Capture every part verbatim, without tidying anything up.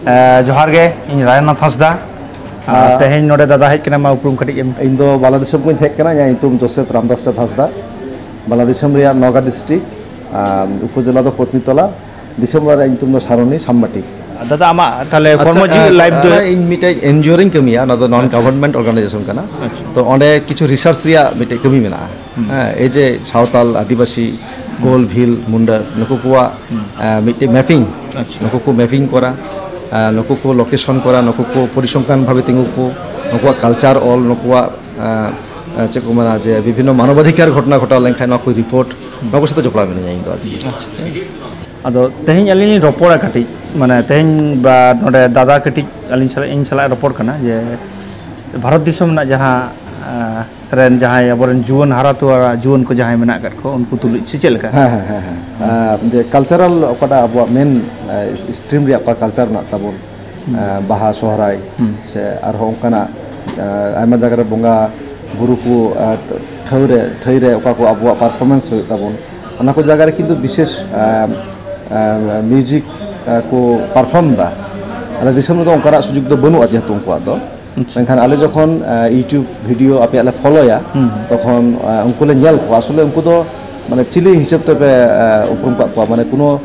ᱮ, ᱡᱚᱦᱟᱨ ᱜᱮ, ᱤᱧ ᱨᱟᱭᱱᱟᱛᱷ ᱦᱟᱸᱥᱫᱟ᱾ ᱟᱨ ᱦᱮᱸ᱾ ᱛᱮᱦᱮᱧ ᱱᱚᱰᱮ ᱫᱟᱫᱟ ᱦᱮᱡ ᱠᱟᱱᱟ, ᱢᱟ ᱩᱯᱨᱩᱢ ᱠᱟᱹᱴᱤᱡ ᱮᱢ᱾ ᱤᱧ ᱫᱚ ᱵᱟᱞᱟ ᱫᱤᱥᱚᱢ ᱠᱷᱚᱱᱤᱧ ᱦᱮᱡ ᱠᱟᱱᱟ᱾ ᱤᱧᱟᱹᱜ ᱧᱩᱛᱩᱢ ᱡᱳᱥᱮᱯ ᱨᱟᱢᱫᱟᱥ ᱪᱟᱸᱫᱽ ᱦᱟᱸᱥᱫᱟ᱾ ᱵᱟᱞᱟ ᱫᱤᱥᱚᱢ ᱨᱮᱭᱟᱜ ᱱᱚᱣᱜᱟ ᱰᱤᱥᱴᱨᱤᱠᱴ, ᱟᱢ, ᱩᱯᱚᱡᱮᱞᱟ ᱫᱚ ᱯᱚᱛᱱᱤᱛᱚᱞᱟ, ᱫᱤᱥᱚᱢ ᱚᱲᱟᱜ ᱨᱮᱭᱟᱜ ᱧᱩᱛᱩᱢ ᱫᱚ ᱥᱟᱨᱚᱱᱤ ᱥᱟᱢᱵᱟᱴᱤ᱾ ᱫᱟᱫᱟ, ᱟᱢᱟᱜ ᱛᱟᱦᱞᱮ ᱟᱪᱪᱷᱟ, ᱠᱚᱨᱢᱚ ᱡᱤᱣᱤ ᱟᱨ, ᱞᱟᱭᱤᱯᱷ ᱫᱚ? ᱟᱨ ᱤᱧ ᱢᱤᱫᱴᱮᱡ ᱮᱱᱡᱤᱭᱳ ᱨᱤᱧ ᱠᱟᱹᱢᱤᱭᱟ, ᱚᱱᱟ ᱫᱚ ᱱᱚᱱ ᱟᱪᱪᱷᱟ᱾ ᱜᱚᱵᱷᱚᱨᱱᱢᱮᱱᱴ ᱚᱨᱜᱟᱱᱟᱭᱡᱮᱥᱚᱱ ᱠᱟᱱᱟ᱾ ᱟᱪᱪᱷᱟ᱾ ᱛᱚ ᱚᱸᱰᱮ ᱠᱤᱪᱷᱩ ᱨᱤᱥᱟᱨᱪ ᱨᱮᱭᱟᱜ ᱢᱤᱫᱴᱮᱡ ᱠᱟᱹᱢᱤ ᱢᱮᱱᱟᱜᱼᱟ᱾ ᱦᱩᱸ᱾ ᱦᱮᱸ, ᱮᱭ ᱡᱮ ᱥᱟᱶᱛᱟᱞ, ᱟᱹᱫᱤᱵᱟᱹᱥᱤ, ᱦᱩᱸ᱾ ᱠᱳᱞ, ᱵᱷᱤᱞ, ᱢᱩᱱᱰᱟ, ᱱᱩᱠᱩ ᱠᱚᱣᱟᱜ, ᱦᱩᱸ᱾ ᱮᱸ, ᱢᱤᱫᱴᱮᱡ ᱢᱮᱯᱤᱝ, ᱟᱪᱪᱷᱟ᱾ ᱱᱩᱠᱩ ᱠᱚ ᱢᱮᱯᱤᱝ ᱠᱚᱨᱟ, ᱮᱸ, ᱱᱩᱠᱩ ᱠᱚ ᱞᱳᱠᱮᱥᱚᱱ ᱠᱚᱨᱟ, ᱱᱩᱠᱩ ᱠᱚ ᱯᱚᱨᱤᱥᱚᱝᱠᱷᱟᱱ ᱵᱷᱟᱵᱮ ᱛᱤᱸᱜᱩ ᱠᱚ, ᱱᱩᱠᱩᱣᱟᱜ ᱠᱟᱞᱪᱟᱨ ᱚᱞ, ᱱᱩᱠᱩᱣᱟᱜ, ᱮᱸ, ᱮᱸ, ᱪᱮᱫ ᱠᱚ ᱢᱮᱱᱟ, ᱡᱮ ᱵᱤᱵᱷᱤᱱᱱᱚ ᱢᱟᱱᱚᱵᱟᱫᱷᱤᱠᱟᱨ ᱜᱷᱚᱴᱚᱱᱟ ᱜᱷᱚᱴᱟᱣ ᱞᱮᱱᱠᱷᱟᱱ ᱱᱚᱣᱟ ᱠᱚ ᱨᱤᱯᱳᱨᱴ, ᱦᱩᱸ᱾ ᱱᱚᱣᱟ ᱠᱚ ᱥᱟᱛᱮ ᱡᱚᱯᱲᱟᱣ ᱢᱮᱱᱟᱹᱧᱟ ᱤᱧ ᱫᱚ ᱟᱨᱠᱤ᱾ ᱟᱪᱪᱷᱟ, ᱟᱪᱪᱷᱟ᱾ ᱟᱫᱚ ᱛᱮᱦᱮᱧ ᱟᱹᱞᱤᱧ ᱞᱤᱧ ᱨᱚᱯᱚᱲᱟ ᱠᱟᱹᱴᱤᱡ, ᱢᱟᱱᱮ ᱛᱮᱦᱮᱧ ᱵᱟ ᱱᱚᱰᱮ ᱫᱟᱫᱟ ᱠᱟᱹᱴᱤᱡ ᱟᱹᱞᱤᱧ ᱥᱟᱞᱟᱜ, ᱤᱧ ᱥᱟᱞᱟᱜ ᱨᱚᱯᱚᱲ ᱠᱟᱱᱟ ᱡᱮ ᱵᱷᱟᱨᱚᱛ ᱫᱤᱥᱚᱢ ᱨᱮᱱᱟᱜ ᱡᱟᱦᱟᱸ, ᱟᱸ, ᱨᱮᱱ ᱡᱟᱦᱟᱸᱭ ᱟᱵᱚᱨᱮᱱ ᱡᱩᱣᱟᱹᱱ ᱦᱟᱨᱟ ᱛᱚᱨᱟ ᱡᱩᱣᱟᱹᱱ ᱠᱚ ᱡᱟᱦᱟᱸᱭ ᱢᱮᱱᱟᱜ ᱟᱠᱟᱫ ᱠᱚ, ᱩᱱᱠᱩ ᱛᱩᱞᱩᱡ ᱥᱮ ᱪᱮᱫ ᱞᱮᱠᱟ? ᱦᱮᱸ, ᱦᱮᱸ, ᱦᱮᱸ, ᱦᱮᱸ᱾ ᱟᱸ, ᱡᱮ ᱠᱟᱞᱪᱟᱨᱟᱞ ᱚᱠᱟᱴᱟᱜ ᱟᱵᱚᱣᱟᱜ ᱢᱮᱱ, ᱟᱸ, ᱥ-, ᱥᱴᱨᱤᱢ ᱨᱮᱭᱟᱜ ᱚᱠᱟ ᱠᱟᱞᱪᱟᱨ ᱢᱮᱱᱟᱜ ᱛᱟᱵᱚᱱ, ᱦᱩᱸ᱾ ᱟᱸ, ᱵᱟᱦᱟ, ᱥᱚᱦᱨᱟᱭ, ᱦᱩᱸ᱾ ᱥᱮ ᱟᱨᱦᱚᱸ ᱚᱱᱠᱟᱱᱟᱜ, ᱟᱸ, ᱟᱭᱢᱟ ᱡᱟᱭᱜᱟ ᱨᱮ ᱵᱚᱸᱜᱟ ᱵᱩᱨᱩ ᱠᱚ, ᱟᱸ, ᱴᱷᱟᱹᱣ ᱨᱮ, ᱴᱷᱟᱹᱭ ᱨᱮ ᱚᱠᱟ ᱠᱚ ᱟᱵᱚᱣᱟᱜ ᱯᱟᱨᱯᱷᱚᱨᱢᱮᱱᱥ ᱦᱩᱭᱩᱜ ᱛᱟᱵᱚᱱ, ᱚᱱᱟ ᱠᱚ ᱡᱟᱭᱜᱟ ᱨᱮ ᱠᱤᱱᱛᱩ ᱵᱤᱥᱮᱥ, ᱟᱸ, ᱟᱸ, ᱢᱤᱣᱡᱤᱠ, ᱟᱸ, ᱠᱚ ᱯᱟᱨᱯᱷᱚᱨᱢ ᱮᱫᱟ᱾ ᱟᱞᱮ ᱫᱤᱥᱚᱢ ᱨᱮᱫᱚ ᱚᱱᱠᱟᱱᱟᱜ ᱥᱩᱡᱳᱜᱽ ᱫᱚ ᱵᱟᱹᱱᱩᱜᱼᱟ ᱡᱮᱦᱮᱛᱩ ᱩᱱᱠᱩᱣᱟᱜ ᱫᱚ᱾ ᱟᱪᱪᱷᱟ᱾ ᱢᱮᱱᱠᱷᱟᱱ ᱟᱞᱮ ᱡᱚᱠᱷᱚᱱ, ᱟᱸ, YouTube ᱵᱷᱤᱰᱤᱭᱳ ᱟᱯᱮᱭᱟᱜ ᱞᱮ ᱯᱷᱚᱞᱳᱭᱟ, ᱦᱩᱸ᱾ ᱛᱚᱠᱷᱚᱱ, ᱟᱸ, ᱩᱱᱠᱩ ᱞᱮ ᱧᱮᱞ ᱠᱚᱣᱟ ᱟᱥᱚᱞᱮ ᱩᱱᱠᱩ ᱫᱚ ᱢᱟᱱᱮ ᱪᱤᱞᱤ ᱦᱤᱥᱟᱹᱵ ᱛᱮᱯᱮ, ᱟᱸ, ᱩᱯᱨᱩᱢ ᱠᱟᱜ ᱠᱚᱣᱟ, ᱢᱟᱱᱮ ᱠᱳᱱᱳ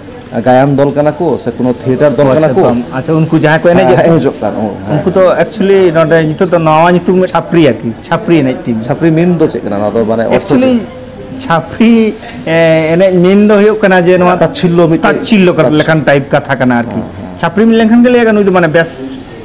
ᱜᱟᱭᱟᱱ ᱫᱚᱞ ᱠᱟᱱᱟ ᱠᱚ ᱥᱮ ᱠᱳᱱᱳ ᱛᱷᱤᱭᱮᱴᱟᱨ ᱫᱚᱞ ᱚ, ᱠᱟᱱᱟ ᱟᱪᱪᱷᱟ, ᱠᱚ? ᱵᱟᱝ, ᱟᱪᱪᱷᱟ, ᱩᱱᱠᱩ ᱡᱟᱦᱟᱸᱭ ᱠᱚ ᱮᱱᱮᱡ ᱦᱮᱸ, ᱮᱱᱮᱡᱚᱜ ᱠᱟᱱ, ᱚ, ᱦᱮᱸ, ᱩᱱᱠᱩ ᱫᱚ ᱦᱮᱸ᱾ Actually ᱱᱚᱰᱮ ᱱᱤᱛᱚᱜ ᱫᱚ ᱱᱟᱣᱟ ᱧᱩᱛᱩᱢ ᱪᱷᱟᱯᱨᱤ ᱟᱨᱠᱤ, ᱪᱷᱟᱯᱨᱤ ᱮᱱᱮᱡ ᱴᱤᱢ᱾ ᱪᱷᱟᱯᱨᱤ ᱢᱤᱱ ᱫᱚ ᱪᱮᱫ ᱠᱟᱱᱟ? ᱱᱚᱣᱟ ᱫᱚ ᱢᱟᱱᱮ ᱚᱨᱛᱷᱚ Actually ᱪᱮᱫ? ᱪᱷᱟᱯᱨᱤ, ᱮ, ᱮᱱᱮᱡ ᱢᱤᱱ ᱫᱚ ᱦᱩᱭᱩᱜ ᱠᱟᱱᱟ ᱡᱮ ᱱᱚᱣᱟ ᱛᱟᱪᱷᱤᱞᱞᱚ ᱢᱤᱫᱴᱮᱡ ᱛᱟᱪᱷᱤᱞᱞᱚ ᱛᱟᱪᱷ- ᱞᱮᱠᱟᱱ ᱴᱟᱭᱤᱯ ᱠᱟᱛᱷᱟ ᱠᱟᱱᱟ ᱟᱨᱠᱤ᱾ ᱦᱮᱸ, ᱦᱮᱸ᱾ ᱪᱷᱟᱯᱨᱤ ᱢᱮᱱ ᱞᱮᱱᱠᱷᱟᱱ ᱜᱮ ᱞᱟᱹᱭᱟ ᱱᱩᱭ ᱫᱚ ᱢᱟᱱᱮ ᱵᱮᱥ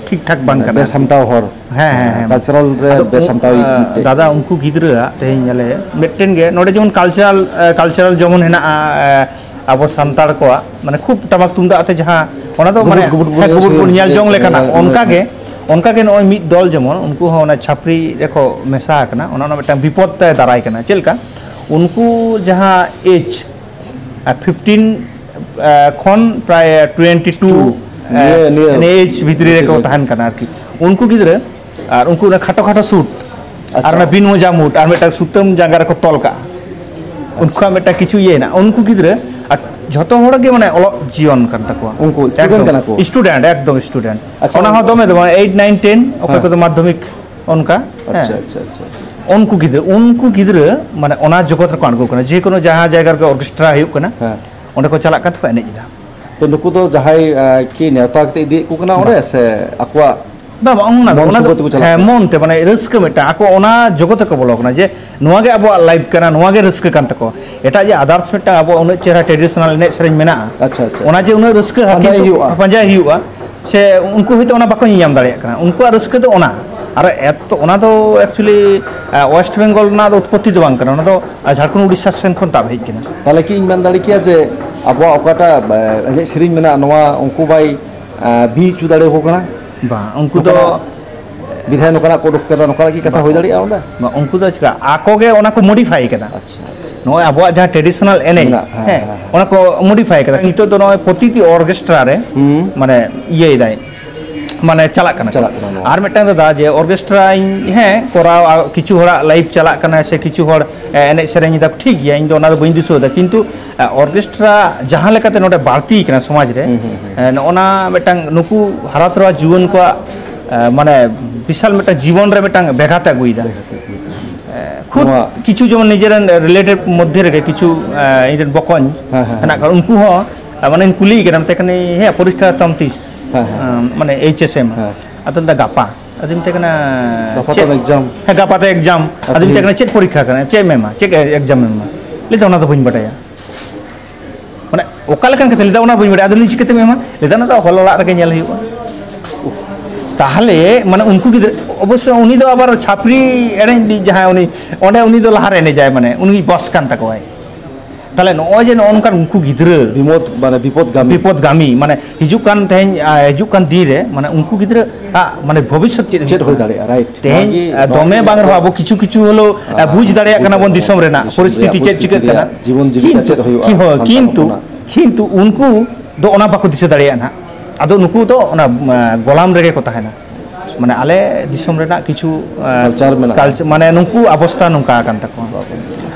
ᱴᱷᱤᱠ ᱴᱷᱟᱠ ᱵᱟᱝ ᱢᱟᱱᱮ ᱠᱟᱱᱟ ᱵᱮᱥ ᱟᱨᱠᱤ᱾ ᱥᱟᱢᱴᱟᱣ ᱦᱚᱲ᱾ ᱦᱮᱸ, ᱦᱮᱸ, ᱦᱮᱸ᱾ ᱠᱟᱞᱪᱟᱨᱟᱞ ᱨᱮ ᱟᱫᱚ ᱵᱮᱥ ᱩᱱ-, ᱥᱟᱢᱴᱟᱣᱤᱡ ᱟ, ᱢᱤᱫᱴᱮᱡ᱾ ᱫᱟᱫᱟ, ᱩᱱᱠᱩ ᱜᱤᱫᱽᱨᱟᱹᱣᱟᱜ ᱛᱮᱦᱮᱧ ᱧᱮᱞᱮ ᱢᱤᱫᱴᱮᱱ ᱜᱮ ᱱᱚᱰᱮ ᱡᱮᱢᱚᱱ ᱠᱟᱞᱪᱟᱨᱟᱞ, ᱮ, ᱠᱟᱞᱪᱟᱨᱟᱞ ᱡᱮᱢᱚᱱ ᱦᱮᱱᱟᱜᱼᱟ, ᱮ, ᱟᱵᱚ ᱥᱟᱱᱛᱟᱲ ᱠᱚᱣᱟᱜ, ᱢᱟᱱᱮ, ᱠᱷᱩᱵ ᱴᱟᱢᱟᱠ ᱛᱩᱢᱫᱟᱜ ᱟᱛᱮ ᱡᱟᱦᱟᱸ, ᱚᱱᱟ ᱫᱚ, ᱜᱩᱵᱩᱰ, ᱢᱟᱱᱮ, ᱜᱩᱵᱩᱰ, ᱦᱮᱸ, ᱜᱩᱵᱩᱰ, ᱜᱩᱵᱩᱰ ᱧᱮᱞ ᱡᱚᱝ ᱞᱮᱠᱟᱱᱟᱜ᱾ ᱚᱱᱠᱟ ᱜᱮ, ᱚᱱᱠᱟ ᱜᱮ ᱱᱚᱜᱼᱚᱭ ᱢᱤᱫ ᱫᱚᱞ ᱡᱮᱢᱚᱱ, ᱩᱱᱠᱩ ᱦᱚᱸ ᱚᱱᱟ ᱪᱷᱟᱯᱨᱤ ᱨᱮᱠᱚ ᱢᱮᱥᱟ ᱟᱠᱟᱱᱟ, ᱚᱱᱟ, ᱚᱱᱟ ᱢᱤᱫᱴᱟᱝ ᱵᱤᱯᱚᱫ ᱛᱮ ᱫᱟᱨᱟᱭ ᱠᱟᱱᱟ᱾ ᱪᱮᱫ ᱞᱮᱠᱟ? ᱩᱱᱠᱩ ᱡᱟᱦᱟᱸ ᱮᱡᱽ, ᱟᱨ ᱯᱷᱤᱯᱴᱤᱱ, ᱮ, ᱠᱷᱚᱱ ᱯᱨᱟᱭ ᱴᱩᱭᱮᱱᱴᱤ ᱴᱩ, ᱴᱩ᱾ ᱮ, ᱱᱤᱭᱟᱹ, ᱱᱤᱭᱟᱹ ᱱᱤᱭᱟᱹ ᱮᱡᱽ ᱵᱷᱤᱛᱨᱤ ᱨᱮᱠᱚ ᱵᱷᱤᱛᱨᱤ ᱨᱮ᱾ ᱛᱟᱦᱮᱱ ᱠᱟᱱᱟ ᱟᱨᱠᱤ᱾ ᱩᱱᱠᱩ ᱜᱤᱫᱽᱨᱟᱹ ᱟᱨ ᱩᱱᱠᱩ ᱚᱱᱟ ᱠᱷᱟᱴᱚ ᱠᱷᱟᱴᱚ ᱥᱩᱴ, ᱟᱨ ᱟᱪᱪᱷᱟ᱾ ᱚᱱᱟ ᱵᱤᱱ ᱢᱚᱡᱟ ᱢᱩᱴ, ᱟᱨ ᱢᱤᱫᱴᱟᱝ ᱥᱩᱛᱟᱹᱢ ᱡᱟᱸᱜᱟ ᱨᱮᱠᱚ ᱛᱚᱞ ᱠᱟᱜᱼᱟ᱾ ᱟᱪᱪᱷᱟ᱾ ᱩᱱᱠᱩᱣᱟᱜ ᱢᱤᱫᱴᱟᱝ ᱠᱤᱪᱷᱩ ᱤᱭᱟᱹ ᱦᱮᱱᱟᱜᱼᱟ᱾ ᱩᱱᱠᱩ ᱜᱤᱫᱽᱨᱟᱹ ᱟᱨ ᱡᱷᱚᱛᱚ ᱦᱚᱲ ᱜᱮ ᱢᱟᱱᱮ ᱚᱞᱚᱜ ᱡᱤᱭᱚᱱ ᱠᱟᱱ ᱛᱟᱠᱚᱣᱟ᱾ ᱩᱱᱠᱩ student ᱮᱠᱫᱚᱢ ᱠᱟᱱᱟ ᱠᱚ? Student, ᱮᱠᱫᱚᱢ student᱾ ᱟᱪᱪᱷᱟ, ᱚᱱᱟ ᱦᱚᱸ ᱩᱱᱠᱩ ᱫᱚᱢᱮ ᱫᱚ ᱵᱟᱝ, ᱮᱭᱤᱴ, ᱱᱟᱭᱤᱱ, ᱴᱮᱱ, ᱚᱠᱚᱭ ᱦᱮᱸ᱾ ᱠᱚᱫᱚ ᱢᱟᱫᱽᱫᱷᱚᱢᱤᱠ, ᱚᱱᱠᱟ᱾ ᱟᱪᱪᱷᱟ, ᱦᱮᱸ᱾ ᱟᱪᱪᱷᱟ, ᱟᱪᱪᱷᱟ, ᱟᱪᱪᱷᱟ᱾ ᱩᱱᱠᱩ ᱜᱤᱫᱽᱨᱟᱹ, ᱩᱱᱠᱩ ᱜᱤᱫᱽᱨᱟᱹ ᱢᱟᱱᱮ ᱚᱱᱟ ᱡᱚᱜᱚᱛ ᱨᱮᱠᱚ ᱟᱬᱜᱚ ᱠᱟᱱᱟ᱾ ᱡᱮᱠᱳᱱᱳ ᱡᱟᱦᱟᱸ ᱡᱟᱭᱜᱟ ᱨᱮᱜᱮ ᱚᱨᱠᱮᱥᱴᱨᱟ ᱦᱩᱭᱩᱜ ᱠᱟᱱᱟ, ᱦᱮᱸ᱾ ᱚᱸᱰᱮ ᱠᱚ ᱪᱟᱞᱟᱜ ᱠᱟᱱ ᱛᱮᱠᱚ ᱮᱱᱮᱡ ᱮᱫᱟ᱾ ᱛᱚ, ᱱᱩᱠᱩ ᱫᱚ ᱡᱟᱦᱟᱸᱭ, ᱟᱸ, ᱠᱤ ᱱᱮᱣᱛᱟ ᱠᱟᱛᱮ ᱤᱫᱤᱭᱮᱫ ᱠᱚ ᱠᱟᱱᱟ ᱚᱸᱰᱮ, ᱵᱟᱝ᱾ ᱥᱮ ᱟᱠᱚᱣᱟᱜ ᱵᱟᱝ, ᱵᱟᱝ, ᱚᱱᱟ ᱫᱚ, ᱢᱚᱱ ᱚᱱᱟ ᱫᱚ, ᱥᱩᱠ ᱛᱮᱠᱚ ᱪᱟᱞᱟᱜ ᱦᱮᱸ, ᱠᱟᱱᱟ? ᱢᱚᱱ ᱛᱮ, ᱢᱟᱱᱮ, ᱨᱟᱹᱥᱠᱟᱹ ᱢᱤᱫᱴᱟᱝ, ᱟᱠᱚ ᱚᱱᱟ ᱡᱚᱜᱚᱛ ᱨᱮᱠᱚ ᱵᱚᱞᱚ ᱠᱟᱱᱟ ᱡᱮ ᱱᱚᱣᱟ ᱜᱮ ᱟᱵᱚᱣᱟᱜ life ᱠᱟᱱᱟ, ᱱᱚᱣᱟ ᱜᱮ ᱨᱟᱹᱥᱠᱟᱹ ᱠᱟᱱ ᱛᱟᱠᱚᱣᱟ᱾ ᱮᱴᱟᱜ ᱡᱮ others ᱢᱤᱫᱴᱟᱝ ᱟᱵᱚᱣᱟᱜ ᱩᱱᱟᱹᱜ ᱪᱮᱦᱨᱟ traditional ᱮᱱᱮᱡ ᱥᱮᱨᱮᱧ ᱢᱮᱱᱟᱜᱼᱟ, ᱟᱪᱪᱷᱟ, ᱟᱪᱪᱷᱟ᱾ ᱚᱱᱟ ᱡᱮ ᱩᱱᱟᱹᱜ ᱨᱟᱹᱥᱠᱟᱹ ᱯᱟᱸᱡᱟᱭ ᱦᱟᱹᱠᱤᱱ ᱦᱩᱭᱩᱜᱼᱟ᱾ ᱯᱟᱸᱡᱟᱭ ᱦᱩᱭᱩᱜᱼᱟ, ᱥᱮ ᱩᱱᱠᱩ ᱦᱚᱭᱛᱳ ᱚᱱᱟ ᱵᱟᱠᱚ ᱧᱮᱧᱟᱢ ᱫᱟᱲᱮᱭᱟᱜ ᱠᱟᱱᱟ, ᱩᱱᱠᱩᱣᱟᱜ ᱨᱟᱹᱥᱠᱟᱹ ᱫᱚ ᱚᱱᱟ᱾ ᱟᱨ ᱮᱛ, ᱚᱱᱟ ᱫᱚ actually, ᱟ, West Bengal ᱨᱮᱱᱟᱜ ᱫᱚ ᱩᱛᱯᱚᱛᱛᱤ ᱫᱚ ᱵᱟᱝ ᱠᱟᱱᱟ, ᱚᱱᱟ ᱫᱚ, ᱟ, ᱡᱷᱟᱲᱠᱷᱚᱸᱰ ᱩᱲᱤᱥᱥᱟ ᱥᱮᱱ ᱠᱷᱚᱱ ᱛᱟᱵ ᱦᱮᱡ ᱠᱟᱱᱟ᱾ ᱛᱟᱦᱚᱞᱮ ᱠᱤ ᱤᱧ ᱢᱮᱱ ᱫᱟᱲᱮ ᱠᱮᱭᱟ ᱡᱮ ᱟᱵᱚᱣᱟᱜ ᱚᱠᱟᱴᱟᱜ, ᱟ, ᱮᱱᱮᱡ ᱥᱮᱨᱮᱧ ᱢᱮᱱᱟᱜᱼᱟ, ᱱᱚᱣᱟ ᱩᱱᱠᱩ ᱵᱟᱭ, ᱟ, ᱵᱤ ᱦᱚᱪᱚ ᱫᱟᱲᱮᱭᱟᱠᱚ ᱠᱟᱱᱟ? ᱵᱟᱝ, ᱩᱱᱠᱩ ᱫᱚ ᱱᱚᱝᱠᱟᱱᱟᱜ ᱵᱤᱫᱷᱟᱭ ᱱᱚᱝᱠᱟᱱᱟᱜ ᱠᱚ ᱩᱰᱩᱠ ᱠᱟᱫᱟ, ᱱᱚᱝᱠᱟᱱᱟᱜ ᱠᱤ ᱠᱟᱛᱷᱟ ᱵᱟᱝ᱾ ᱦᱩᱭ ᱫᱟᱲᱮᱭᱟᱜᱼᱟ ᱚᱸᱰᱮ? ᱵᱟᱝ, ᱩᱱᱠᱩ ᱫᱚ ᱪᱮᱠᱟ, ᱟᱠᱚ ᱜᱮ ᱚᱱᱟ ᱠᱚ modify ᱠᱟᱫᱟ᱾ ᱟᱪᱪᱷᱟ, ᱟᱪᱪᱷᱟ᱾ ᱱᱚᱜᱼᱚᱭ ᱟᱵᱚᱣᱟᱜ ᱡᱟᱦᱟᱸ traditional ᱮᱱᱮᱡ, ᱢᱮᱱᱟᱜᱼᱟ, ᱦᱮᱸ, ᱦᱮᱸ, ᱦᱮᱸ, ᱦᱮᱸ᱾ ᱚᱱᱟ ᱠᱚ modify ᱠᱟᱫᱟ᱾ ᱱᱤᱛᱚᱜ ᱫᱚ ᱱᱚᱜᱼᱚᱭ ᱯᱨᱚᱛᱤᱴᱤ ᱚᱨᱠᱮᱥᱴᱨᱟ ᱨᱮ, ᱦᱩᱸ᱾ ᱢᱟᱱᱮ, ᱤᱭᱟᱹᱭ ᱫᱟᱭ, ᱢᱟᱱᱮ, ᱪᱟᱞᱟᱜ ᱠᱟᱱᱟ ᱠᱚ᱾ ᱪᱟᱞᱟᱜ ᱠᱟᱱᱟ ᱱᱚᱣᱟ᱾ ᱟᱨ ᱢᱤᱫᱴᱟᱝ ᱫᱟᱫᱟ, ᱡᱮ ᱚᱨᱠᱮᱥᱴᱨᱟ ᱤᱧ, ᱦᱮᱸ, ᱠᱚᱨᱟᱣ, ᱟᱨ ᱠᱤᱪᱷᱩ ᱦᱚᱲᱟᱜ live ᱪᱟᱞᱟᱜ ᱠᱟᱱᱟ, ᱥᱮ ᱠᱤᱪᱷᱩ ᱦᱚᱲ, ᱮ, ᱮᱱᱮᱡ ᱥᱮᱨᱮᱧ ᱮᱫᱟ, ᱴᱷᱤᱠ ᱜᱮᱭᱟ, ᱤᱧ ᱫᱚ ᱚᱱᱟ ᱫᱚ ᱵᱟᱹᱧ ᱫᱤᱥᱟᱹᱣ ᱮᱫᱟ, ᱠᱤᱱᱛᱩ, ᱮ, ᱚᱨᱠᱮᱥᱴᱨᱟ ᱡᱟᱦᱟᱸ ᱞᱮᱠᱟᱛᱮ ᱱᱚᱰᱮ ᱵᱟᱹᱲᱛᱤ ᱠᱟᱱᱟ ᱥᱚᱢᱟᱡᱽ ᱨᱮ, ᱦᱩᱸ, ᱦᱩᱸ, ᱦᱩᱸ᱾ ᱮ, ᱱᱚᱜᱼᱚ ᱱᱟ ᱢᱤᱫᱴᱟᱝ ᱱᱩᱠᱩ ᱦᱟᱨᱟ ᱛᱚᱨᱟ ᱡᱩᱣᱟᱹᱱ ᱠᱚᱣᱟᱜ, ᱮ, ᱢᱟᱱᱮ, ᱵᱤᱥᱟᱞ ᱢᱤᱫᱴᱟᱝ ᱡᱤᱵᱚᱱ ᱨᱮ ᱢᱤᱫᱴᱟᱝ ᱵᱮᱜᱷᱟᱛ ᱮ ᱟᱹᱜᱩᱭᱮᱫᱟ᱾ ᱵᱮᱜᱷᱟᱛ ᱮ ᱟᱹᱜᱩᱭᱮᱫᱟ᱾ ᱮ, ᱠᱷᱩᱫ ᱱᱚᱣᱟ ᱠᱤᱪᱷᱩ, ᱡᱮᱢᱚᱱ, ᱱᱤᱡᱮᱨᱮᱱ relative ᱢᱚᱫᱽᱫᱷᱮ ᱨᱮᱜᱮ ᱠᱤᱪᱷᱩ, ᱮ, ᱤᱧ ᱨᱮᱱ ᱵᱚᱠᱚᱧ ᱦᱮᱸ, ᱦᱮᱸ, ᱦᱮᱱᱟᱜ ᱦᱮᱸ᱾ ᱠᱚᱣᱟ, ᱩᱱᱠᱩ ᱦᱚᱸ, ᱮ, ᱢᱟᱱᱮᱧ ᱠᱩᱞᱤᱭᱮ ᱠᱟᱱᱟ, ᱢᱮᱛᱟᱭ ᱠᱟᱹᱱᱟᱹᱧ, "ᱦᱮᱸ, ᱯᱚᱨᱤᱠᱠᱷᱟ ᱛᱟᱢ ᱛᱤᱥ?" ᱦᱮᱸ, ᱦᱮᱸ᱾ ᱮ, ᱢᱟᱱᱮ, ᱮᱭᱤᱪ ᱮᱥ ᱮᱢ᱾ ᱦᱮᱸ᱾ ᱟᱫᱚ ᱢᱮᱱᱫᱟ, "ᱜᱟᱯᱟ᱾" ᱟᱫᱚᱧ ᱢᱮᱛᱟᱭ ᱠᱟᱱᱟ, ᱜᱟᱯᱟ ᱪᱮᱫ? ᱛᱟᱢ exam? ᱦᱮᱸ, ᱜᱟᱯᱟ ᱛᱟᱭ exam᱾ ᱟᱫᱚᱧ ᱢᱮᱛᱟᱭ ᱠᱟᱱᱟ, "ᱪᱮᱫ ᱯᱚᱨᱤᱠᱠᱷᱟ ᱠᱟᱱᱟ? ᱪᱮᱫ ᱮᱢ ᱮᱢᱟ? ᱪᱮᱫ exam ᱮᱢ ᱮᱢᱟ?" ᱞᱟᱹᱭ ᱫᱟ, "ᱚᱱᱟ ᱫᱚ ᱵᱟᱹᱧ ᱵᱟᱰᱟᱭᱟ᱾" ᱢᱟᱱᱮ, ᱚᱠᱟ ᱞᱮᱠᱟᱱ ᱠᱟᱛᱷᱟ? ᱞᱟᱹᱭ ᱫᱟ, "ᱚᱱᱟ ᱵᱟᱹᱧ ᱵᱟᱰᱟᱭᱟ᱾" ᱟᱫᱚ ᱞᱟᱹᱭ, "ᱪᱤᱠᱟᱹᱛᱮᱢ ᱮᱢᱟ?" ᱞᱟᱹᱭ ᱫᱟ, "ᱚᱱᱟ ᱫᱚ ᱦᱚᱞ ᱚᱲᱟᱜ ᱨᱮᱜᱮ ᱧᱮᱞ ᱦᱩᱭᱩᱜᱼᱟ᱾" ᱛᱟᱦᱞᱮ, ᱢᱟᱱᱮ, ᱩᱱᱠᱩ ᱜᱤᱫᱽᱨᱟᱹ, ᱚᱵᱚᱥᱥᱚ ᱩᱱᱤ ᱫᱚ ᱟᱵᱟᱨ ᱪᱷᱟᱯᱨᱤ ᱮᱱᱮᱡ ᱨᱤᱱᱤᱡ ᱡᱟᱦᱟᱸᱭ, ᱩᱱᱤ, ᱚᱸᱰᱮ ᱩᱱᱤ ᱫᱚ ᱞᱟᱦᱟᱨᱮ ᱮᱱᱮᱡᱟᱭ, ᱢᱟᱱᱮ, ᱩᱱᱤ boss ᱠᱟᱱ ᱛᱟᱠᱚᱣᱟᱭ᱾ ᱛᱟᱦᱞᱮ ᱱᱚᱜᱼᱚᱭ ᱡᱮ ᱱᱚᱜᱼᱚ ᱱᱚᱝᱠᱟᱱ ᱩᱱᱠᱩ ᱜᱤᱫᱽᱨᱟᱹ ᱵᱤᱢᱚᱫ, ᱢᱟᱱᱮ, ᱵᱤᱯᱚᱫᱜᱟᱢᱤ᱾ ᱵᱤᱯᱚᱫᱜᱟᱢᱤ, ᱢᱟᱱᱮ, ᱦᱤᱡᱩᱜ ᱠᱟᱱ ᱛᱮᱦᱮᱧ, ᱟ, ᱦᱤᱡᱩᱜ ᱠᱟᱱ ᱫᱤᱱ ᱨᱮ, ᱢᱟᱱᱮ, ᱩᱱᱠᱩ ᱜᱤᱫᱽᱨᱟᱹ ᱟᱜ, ᱢᱟᱱᱮ, ᱵᱷᱚᱵᱤᱥᱥᱚᱛ ᱪᱮᱫ ᱪᱮᱫ ᱦᱩᱭᱩᱜ ᱦᱩᱭ ᱠᱟᱱᱟ? ᱫᱟᱲᱮᱭᱟᱜᱼᱟ, right᱾ ᱛᱮᱦᱮᱧ, ᱱᱚᱣᱟ ᱜᱮ, ᱟ, ᱱᱚᱣᱟ ᱫᱚᱢᱮ ᱜᱮ ᱵᱟᱝ ᱨᱮᱦᱚᱸ ᱟᱵᱚᱣᱟᱜ ᱟᱵᱚ ᱠᱤᱪᱷᱩ ᱠᱤᱪᱷᱩ ᱦᱚᱞᱳ, ᱟ, ᱵᱩᱡᱽ ᱫᱟᱲᱮᱭᱟᱜ ᱠᱟᱱᱟ ᱵᱚᱱ ᱫᱤᱥᱚᱢ ᱨᱮᱱᱟᱜ ᱫᱤᱥᱚᱢ ᱯᱚᱨᱤᱥᱛᱷᱤᱛᱤ ᱨᱮᱭᱟᱜ ᱪᱮᱫ ᱯᱚᱨᱤᱥᱛᱷᱤᱛᱤ ᱪᱤᱠᱟᱹᱜ ᱨᱮᱭᱟᱜ ᱠᱟᱱᱟ᱾ ᱡᱤᱵᱚᱱ ᱡᱤᱵᱤᱠᱟ ᱠᱤᱱᱛᱩ, ᱪᱮᱫ ᱦᱩᱭᱩᱜᱼᱟ ᱠᱤ-, ᱦᱳᱭ, ᱥᱟᱱᱛᱟᱲ ᱠᱤᱱᱛᱩ, ᱦᱚᱯᱚᱱᱟᱜ᱾ ᱠᱤᱱᱛᱩ ᱩᱱᱠᱩ ᱫᱚ ᱚᱱᱟ ᱵᱟᱠᱚ ᱫᱤᱥᱟᱹ ᱫᱟᱲᱮᱭᱟᱜᱼᱟ ᱱᱟᱦᱟᱜ᱾ ᱟᱫᱚ ᱱᱩᱠᱩ ᱫᱚ ᱚᱱᱟ, ᱟ, ᱜᱚᱞᱟᱢ ᱨᱮᱜᱮ ᱠᱚ ᱛᱟᱦᱮᱱᱟ᱾ ᱢᱟᱱᱮ ᱟᱞᱮ ᱫᱤᱥᱚᱢ ᱨᱮᱱᱟᱜ ᱠᱤᱪᱷᱩ, ᱟᱸ, Culture ᱢᱮᱱᱟᱜᱼᱟ᱾ Culture, ᱢᱟᱱᱮ ᱱᱩᱠᱩ ᱚᱵᱚᱥᱛᱟ ᱱᱚᱝᱠᱟ ᱟᱠᱟᱱ ᱛᱟᱠᱚᱣᱟ᱾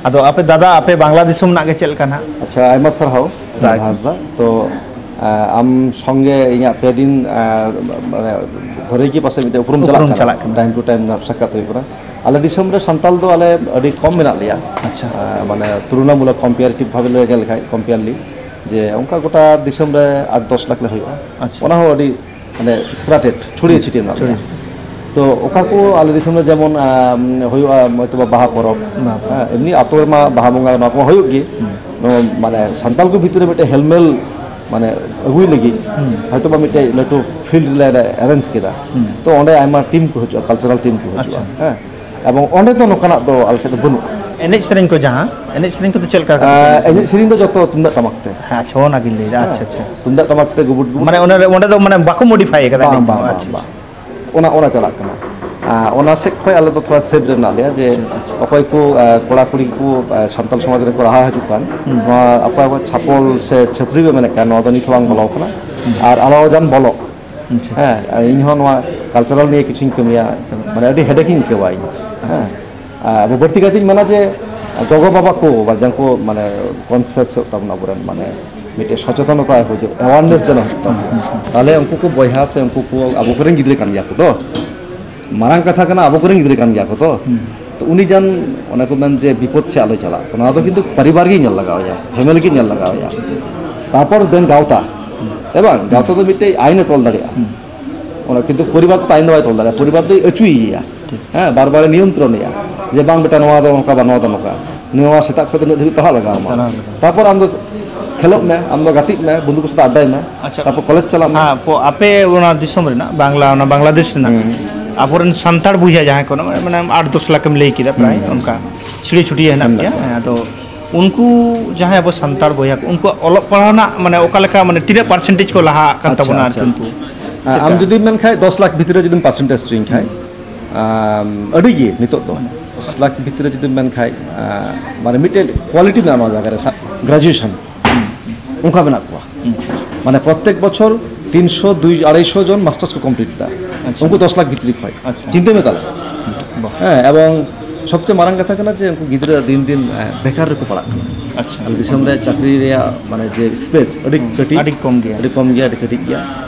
ᱟᱫᱚ ᱟᱯᱮ ᱫᱟᱫᱟ, ᱟᱯᱮ ᱵᱟᱝᱞᱟ ᱫᱤᱥᱚᱢ ᱨᱮᱱᱟᱜ ᱜᱮ ᱪᱮᱫ ᱞᱮᱠᱟ ᱱᱟᱦᱟᱜ? ᱟᱪᱪᱷᱟ, ᱟᱭᱢᱟ ᱥᱟᱨᱦᱟᱣ, ᱦᱳᱭ᱾ ᱦᱟᱸᱥᱫᱟ᱾ ᱛᱚ, ᱟᱸ, ᱟᱢ ᱥᱚᱸᱜᱮ ᱤᱧᱟᱹᱜ ᱯᱮ ᱫᱤᱱ, ᱟᱸ, ᱢᱟᱱᱮ ᱫᱷᱚᱨᱮ ᱜᱮ ᱯᱟᱥᱮ ᱢᱤᱫᱴᱮᱱ ᱩᱯᱨᱩᱢ ᱩᱯᱨᱩᱢ ᱪᱟᱞᱟᱜ ᱠᱟᱱᱟ᱾ ᱪᱟᱞᱟᱜ ᱠᱟᱱᱟ᱾ Time to time ᱥᱟᱠᱠᱷᱟᱛ ᱦᱩᱭᱩᱜ ᱠᱟᱱᱟ᱾ ᱟᱞᱮ ᱫᱤᱥᱚᱢ ᱨᱮ ᱥᱟᱱᱛᱟᱞ ᱫᱚ ᱟᱞᱮ ᱟᱹᱰᱤ ᱠᱚᱢ ᱢᱮᱱᱟᱜ ᱞᱮᱭᱟ᱾ ᱟᱪᱪᱷᱟ᱾ ᱟᱸ, ᱢᱟᱱᱮ ᱛᱩᱞᱚᱱᱟᱢᱩᱞᱚᱠ, comparative ᱵᱷᱟᱵᱮ ᱞᱮ ᱧᱮᱞ ᱞᱮᱠᱷᱟᱡ, comparatively, ᱡᱮ ᱚᱱᱠᱟ ᱜᱚᱴᱟ ᱫᱤᱥᱚᱢ ᱨᱮ ᱟᱴ ᱫᱚᱥ ᱞᱟᱠᱷ ᱞᱮ ᱦᱩᱭᱩᱜᱼᱟ᱾ ᱟᱪᱪᱷᱟ᱾ ᱚᱱᱟ ᱦᱚᱸ ᱟᱹᱰᱤ ᱢᱟᱱᱮ scattered, ᱪᱷᱩᱲᱭᱟᱹ ᱪᱷᱤᱴᱭᱟᱹ ᱢᱮᱱᱟᱜ ᱞᱮᱭᱟ᱾ ᱪᱷᱩᱲᱭᱟᱹ᱾ ᱛᱚ ᱚᱠᱟ ᱠᱚ ᱟᱞᱮ ᱫᱤᱥᱚᱢ ᱨᱮ ᱡᱮᱢᱚᱱ, ᱟᱸ, ᱦᱩᱭᱩᱜᱼᱟ, ᱦᱚᱭᱛᱳ ᱵᱟ ᱵᱟᱦᱟ ᱯᱚᱨᱚᱵᱽ, ᱵᱟᱦᱟ ᱯᱚᱨᱚᱵᱽ᱾ ᱦᱮᱸ, ᱮᱢᱱᱤ ᱟᱛᱳ ᱨᱮᱢᱟ ᱵᱟᱦᱟ ᱵᱚᱸᱜᱟ ᱱᱚᱣᱟ ᱠᱚᱢᱟ ᱦᱩᱭᱩᱜ ᱜᱮ᱾ ᱦᱩᱸ᱾ ᱱᱚᱣᱟ ᱢᱟᱱᱮ ᱥᱟᱱᱛᱟᱞ ᱠᱚ ᱵᱷᱤᱛᱨᱤ ᱨᱮ ᱢᱤᱫᱴᱮᱱ ᱦᱮᱞᱢᱮᱞ ᱢᱟᱱᱮ ᱟᱹᱜᱩᱭ ᱞᱟᱹᱜᱤᱫ ᱦᱩᱸ᱾ ᱦᱚᱭᱛᱳ ᱵᱟ ᱢᱤᱫᱴᱮᱡ ᱞᱟᱹᱴᱩ field ᱞᱮ arrange ᱠᱮᱫᱟ᱾ ᱦᱩᱸ᱾ ᱛᱚ ᱚᱸᱰᱮ ᱟᱭᱢᱟ team ᱠᱚ ᱦᱤᱡᱩᱜᱼᱟ, cultural team ᱠᱚ ᱦᱤᱡᱩᱜᱼᱟ᱾ ᱟᱪᱪᱷᱟ᱾ ᱦᱮᱸ, ᱮᱵᱚᱝ ᱚᱸᱰᱮ ᱫᱚ ᱱᱚᱝᱠᱟᱱᱟᱜ ᱫᱚ ᱟᱞᱮ ᱴᱷᱮᱱ ᱫᱚ ᱵᱟᱹᱱᱩᱜᱼᱟ᱾ ᱮᱱᱮᱡ ᱥᱮᱨᱮᱧ ᱠᱚ ᱡᱟᱦᱟᱸ, ᱮᱱᱮᱡ ᱥᱮᱨᱮᱧ ᱠᱚᱫᱚ ᱪᱮᱫ ᱞᱮᱠᱟ ᱠᱟᱛᱮ ᱠᱚ ᱟᱸ, ᱮᱱᱮᱡ ᱥᱮᱨᱮᱧ ᱫᱚ ᱡᱚᱛᱚ ᱛᱩᱢᱫᱟᱜ ᱴᱟᱢᱟᱠ ᱛᱮ᱾ ᱦᱮᱸ, ᱟᱪᱪᱷᱟ, ᱚᱱᱟᱜᱤᱧ ᱞᱟᱹᱭᱫᱟ᱾ ᱦᱮᱸ, ᱟᱪᱪᱷᱟ, ᱟᱪᱪᱷᱟ᱾ ᱛᱩᱢᱫᱟᱜ ᱴᱟᱢᱟᱠ ᱛᱮ ᱜᱩᱵᱩᱰ ᱜᱩᱵᱩᱰ᱾ ᱢᱟᱱᱮ ᱚᱱᱟ ᱨᱮ, ᱚᱸᱰᱮ ᱫᱚ ᱢᱟᱱᱮ ᱵᱟᱠᱚ modify ᱠᱟᱫᱟ ᱵᱟᱝ, ᱮᱱᱮᱡ ᱫᱚ? ᱵᱟᱝ, ᱵᱟᱝ, ᱟᱪᱪᱷᱟ, ᱵᱟᱝ᱾ ᱟᱪᱪᱷᱟ᱾ ᱚᱱᱟ, ᱚᱱᱟ ᱪᱟᱞᱟᱜ ᱠᱟᱱᱟ᱾ ᱟᱸ, ᱚᱱᱟ ᱥᱮᱫ ᱠᱷᱚᱱ ᱟᱞᱮ ᱫᱚ ᱛᱷᱚᱲᱟ safe ᱨᱮ ᱢᱮᱱᱟᱜ ᱞᱮᱭᱟ ᱡᱮ ᱟᱪᱪᱷᱟ, ᱟᱪᱪᱷᱟ᱾ ᱚᱠᱚᱭ ᱠᱚ, ᱟᱸ, ᱠᱚᱲᱟ ᱠᱩᱲᱤ ᱠᱚ, ᱟᱸ, ᱥᱟᱱᱛᱟᱞ ᱥᱚᱢᱟᱡᱽ ᱨᱮᱱ ᱠᱚ ᱞᱟᱦᱟ ᱦᱤᱡᱩᱜ ᱠᱟᱱ, ᱦᱩᱸ᱾ ᱱᱚᱣᱟ ᱚᱠᱚᱭ ᱠᱚ ᱪᱷᱟᱯᱚᱞ ᱥᱮ ᱪᱷᱟᱹᱯᱨᱤ ᱵᱚ ᱢᱮᱱᱮᱫ ᱠᱟᱱ, ᱱᱚᱣᱟ ᱫᱚ ᱱᱤᱛ ᱦᱚᱸ ᱵᱟᱝ ᱵᱚᱞᱚ ᱠᱟᱱᱟ᱾ ᱦᱩᱸ᱾ ᱟᱨ ᱟᱞᱚ ᱡᱟᱱ ᱵᱚᱞᱚᱜ᱾ ᱟᱪᱪᱷᱟ, ᱟᱪᱪᱷᱟ᱾ ᱦᱮᱸ, ᱟᱨ ᱤᱧ ᱦᱚᱸ ᱱᱚᱣᱟ cultural ᱱᱤᱭᱮ ᱠᱤᱪᱷᱩᱧ ᱠᱟᱹᱢᱤᱭᱟ, ᱢᱟᱱᱮ ᱟᱹᱰᱤ headache ᱤᱧ ᱟᱹᱭᱠᱟᱹᱣᱟ ᱤᱧ᱾ ᱟᱪᱪᱷᱟ, ᱦᱮᱸ᱾ ᱟᱪᱪᱷᱟ᱾ ᱟᱨ ᱟᱵᱚ ᱵᱟᱹᱲᱛᱤ ᱠᱟᱭᱛᱮᱧ ᱢᱮᱱᱟ ᱡᱮ ᱜᱚᱜᱚ ᱵᱟᱵᱟ ᱠᱚ, ᱵᱟ ᱡᱟᱦᱟᱸ ᱠᱚ ᱢᱟᱱᱮ conscious ᱦᱩᱭᱩᱜ ᱛᱟᱵᱚᱱᱟ ᱟᱵᱚᱨᱮᱱ, ᱢᱟᱱᱮ ᱢᱤᱫᱴᱮᱡ ᱥᱚᱪᱮᱛᱚᱱᱚᱛᱟ ᱦᱤᱡᱩᱜ, awareness ᱡᱮᱱᱚ ᱦᱩᱭᱩᱜ ᱛᱟᱵᱚᱱᱟ᱾ ᱦᱩᱸ, ᱦᱩᱸ, ᱦᱩᱸ᱾ ᱛᱟᱦᱞᱮ ᱩᱱᱠᱩ ᱠᱚ ᱵᱚᱭᱦᱟ ᱥᱮ ᱩᱱᱠᱩ ᱠᱚ ᱟᱵᱚ ᱠᱚᱨᱮᱱ ᱜᱤᱫᱽᱨᱟᱹ ᱠᱟᱱ ᱜᱮᱭᱟ ᱠᱚ ᱛᱚ᱾ ᱢᱟᱨᱟᱝ ᱠᱟᱛᱷᱟ ᱠᱟᱱᱟ, ᱟᱵᱚ ᱠᱚᱨᱮᱱ ᱜᱤᱫᱽᱨᱟᱹ ᱠᱟᱱ ᱜᱮᱭᱟ ᱠᱚ ᱛᱚ᱾ ᱦᱩᱸ᱾ ᱛᱚ ᱩᱱᱤ ᱡᱟᱱ ᱚᱱᱮ ᱠᱚ ᱢᱮᱱ ᱡᱮ ᱵᱤᱯᱚᱫ ᱥᱮᱫ ᱟᱞᱚᱭ ᱪᱟᱞᱟᱜ, ᱚᱱᱟ ᱫᱚ ᱠᱤᱱᱛᱩ ᱯᱚᱨᱤᱵᱟᱨ ᱜᱮ ᱧᱮᱞ ᱞᱟᱜᱟᱣ ᱮᱭᱟ, family ᱜᱮ ᱧᱮᱞ ᱞᱟᱜᱟᱣ ᱮᱭᱟ᱾ ᱛᱟᱨᱯᱚᱨ then ᱜᱟᱶᱛᱟ, ᱦᱮᱸ ᱵᱟᱝ? ᱦᱩᱸ᱾ ᱜᱟᱶᱛᱟ ᱫᱚ ᱢᱤᱫᱴᱮᱡ ᱟᱭᱤᱱ ᱮ ᱛᱚᱞ ᱫᱟᱲᱮᱭᱟᱜᱼᱟ᱾ ᱦᱩᱸ᱾ ᱚᱱᱟ ᱠᱤᱱᱛᱩ ᱯᱚᱨᱤᱵᱟᱨ ᱫᱚ ᱟᱭᱤᱱ ᱫᱚ ᱵᱟᱭ ᱛᱚᱞ ᱫᱟᱲᱮᱭᱟᱜᱼᱟ, ᱯᱚᱨᱤᱵᱟᱨ ᱫᱚᱭ ᱟᱹᱪᱩᱭᱮᱭᱟ᱾ ᱴᱷᱤᱠ᱾ ᱦᱮᱸ, ᱵᱟᱨ ᱵᱟᱨᱮ ᱱᱤᱭᱚᱱᱛᱨᱚᱱᱮᱭᱟ ᱡᱮ, "ᱵᱟᱝ ᱵᱮᱴᱟ, ᱱᱚᱣᱟ ᱫᱚ ᱱᱚᱝᱠᱟ ᱵᱟᱝ, ᱱᱚᱣᱟ ᱫᱚ ᱱᱚᱝᱠᱟ, ᱱᱚᱣᱟ ᱥᱮᱛᱟᱜ ᱠᱷᱚᱱ ᱫᱚ ᱱᱤᱱᱟᱹᱜ ᱫᱷᱟᱹᱵᱤᱡ ᱯᱟᱲᱦᱟᱜ ᱞᱟᱜᱟᱣ ᱟᱢᱟ᱾ ᱯᱟᱲᱦᱟᱣ ᱞᱟᱜᱟᱣ ᱟᱢᱟ᱾ ᱛᱟᱨᱯᱚᱨ ᱟᱢ ᱫᱚ ᱠᱷᱮᱞᱳᱜ ᱢᱮ, ᱟᱢ ᱫᱚ ᱜᱟᱛᱮᱜ ᱢᱮ, ᱵᱚᱱᱫᱷᱩ ᱠᱚ ᱥᱟᱛᱮ ᱟᱰᱰᱟᱭ ᱢᱮ, ᱟᱪᱪᱷᱟ᱾ ᱛᱟᱨᱯᱚᱨ ᱠᱚᱞᱮᱡᱽ ᱪᱟᱞᱟᱜ ᱢᱮ᱾" ᱦᱮᱸ, ᱯᱚ-, ᱟᱯᱮ ᱚᱱᱟ ᱫᱤᱥᱚᱢ ᱨᱮᱱᱟᱜ ᱵᱟᱝᱞᱟ, ᱚᱱᱟ ᱵᱟᱝᱞᱟᱫᱮᱥ ᱨᱮᱱᱟᱜ ᱦᱩᱸ᱾ ᱟᱵᱚᱨᱮᱱ ᱥᱟᱱᱛᱟᱲ ᱵᱚᱭᱦᱟ ᱡᱟᱦᱟᱸᱭ ᱠᱚ, ᱢᱟᱱᱮ, ᱟᱴ ᱫᱚᱥ ᱞᱟᱠᱷ ᱮᱢ ᱞᱟᱹᱭ ᱠᱮᱫᱟ ᱯᱨᱟᱭ, ᱦᱩᱸ᱾ ᱚᱱᱠᱟ ᱪᱷᱤᱲᱤ ᱪᱷᱩᱴᱤᱭᱟᱹ ᱦᱮᱱᱟᱜ ᱦᱮᱱᱟᱜ ᱯᱮᱭᱟ᱾ ᱠᱚᱣᱟ᱾ ᱦᱮᱸ, ᱟᱫᱚ ᱩᱱᱠᱩ ᱡᱟᱦᱟᱸᱭ ᱟᱵᱚ ᱥᱟᱱᱛᱟᱲ ᱵᱚᱭᱦᱟ ᱠᱚ, ᱩᱱᱠᱩᱣᱟᱜ ᱚᱞᱚᱜ ᱯᱟᱲᱦᱟᱣ ᱨᱮᱱᱟᱜ, ᱢᱟᱱᱮ, ᱚᱠᱟ ᱞᱮᱠᱟ, ᱢᱟᱱᱮ, ᱛᱤᱱᱟᱹᱜ percentage ᱠᱚ ᱞᱟᱦᱟ ᱟᱠᱟᱱ ᱟᱪᱪᱷᱟ, ᱛᱟᱵᱚᱱᱟ ᱟᱨᱠᱤ ᱟᱪᱪᱷᱟ᱾ ᱩᱱᱠᱩ? ᱟ-, ᱪᱮᱫ ᱟᱢ ᱞᱮᱠᱟ? ᱡᱩᱫᱤᱢ ᱢᱮᱱ ᱠᱷᱟᱡ ᱫᱚᱥ ᱞᱟᱠᱷ ᱵᱷᱤᱛᱨᱤ ᱨᱮ ᱡᱩᱫᱤᱢ percentage ᱦᱚᱪᱚᱧ ᱠᱷᱟᱡ, ᱦᱩᱸ᱾ ᱟᱢ, ᱟᱹᱰᱤ ᱜᱮ ᱱᱤᱛᱚᱜ ᱫᱚ᱾ ᱢᱟᱱᱮ? ᱫᱚᱥ ᱞᱟᱠᱷ ᱵᱷᱤᱛᱨᱤ ᱨᱮ ᱡᱩᱫᱤᱢ ᱢᱮᱱ ᱠᱷᱟᱡ, ᱟ, ᱢᱟᱱᱮ, ᱢᱤᱫᱴᱮᱡ quality ᱢᱮᱱᱟᱜᱼᱟ ᱱᱚᱣᱟ ᱡᱟᱭᱜᱟ ᱨᱮ, ᱥᱟ-, graduation᱾ ᱦᱩᱸ᱾ ᱚᱱᱠᱟ ᱢᱮᱱᱟᱜ ᱠᱚᱣᱟ᱾ ᱦᱩᱸ᱾ ᱢᱟᱱᱮ, ᱯᱨᱚᱛᱮᱠ ᱵᱚᱪᱷᱚᱨ ᱛᱤᱱᱥᱚ, ᱫᱩᱭ, ᱟᱲᱟᱭᱥᱚ ᱡᱚᱱ masters ᱠᱚ complete ᱮᱫᱟ᱾ ᱟᱪᱪᱷᱟ᱾ ᱩᱱᱠᱩ ᱫᱚᱥ ᱞᱟᱠᱷ ᱵᱷᱤᱛᱨᱤ ᱠᱷᱚᱱ᱾ ᱟᱪᱪᱷᱟ᱾ ᱪᱤᱱᱛᱟᱹ ᱢᱮ ᱛᱟᱦᱚᱞᱮ᱾ ᱵᱟᱦ᱾ ᱦᱮᱸ, ᱮᱵᱚᱝ ᱥᱚᱵᱪᱮᱭᱮ ᱢᱟᱨᱟᱝ ᱠᱟᱛᱷᱟ ᱠᱟᱱᱟ ᱡᱮ ᱩᱱᱠᱩ ᱜᱤᱫᱽᱨᱟᱹ ᱫᱤᱱ ᱫᱤᱱ, ᱮ, ᱵᱮᱠᱟᱨ ᱨᱮᱠᱚ ᱯᱟᱲᱟᱜ ᱠᱟᱱᱟ᱾ ᱟᱪᱪᱷᱟ᱾ ᱟᱞᱮ ᱫᱤᱥᱚᱢ ᱨᱮ ᱪᱟᱹᱠᱨᱤ ᱨᱮᱭᱟᱜ ᱢᱟᱱᱮ ᱡᱮ ᱥᱯᱮᱥ ᱟᱹᱰᱤ ᱦᱩᱸ, ᱠᱟᱹᱴᱤᱡ, ᱟᱹᱰᱤ ᱠᱚᱢ ᱜᱮᱭᱟ᱾ ᱟᱹᱰᱤ ᱠᱚᱢ ᱜᱮᱭᱟ, ᱟᱹᱰᱤ ᱠᱟᱹᱴᱤᱡ ᱜᱮᱭᱟ᱾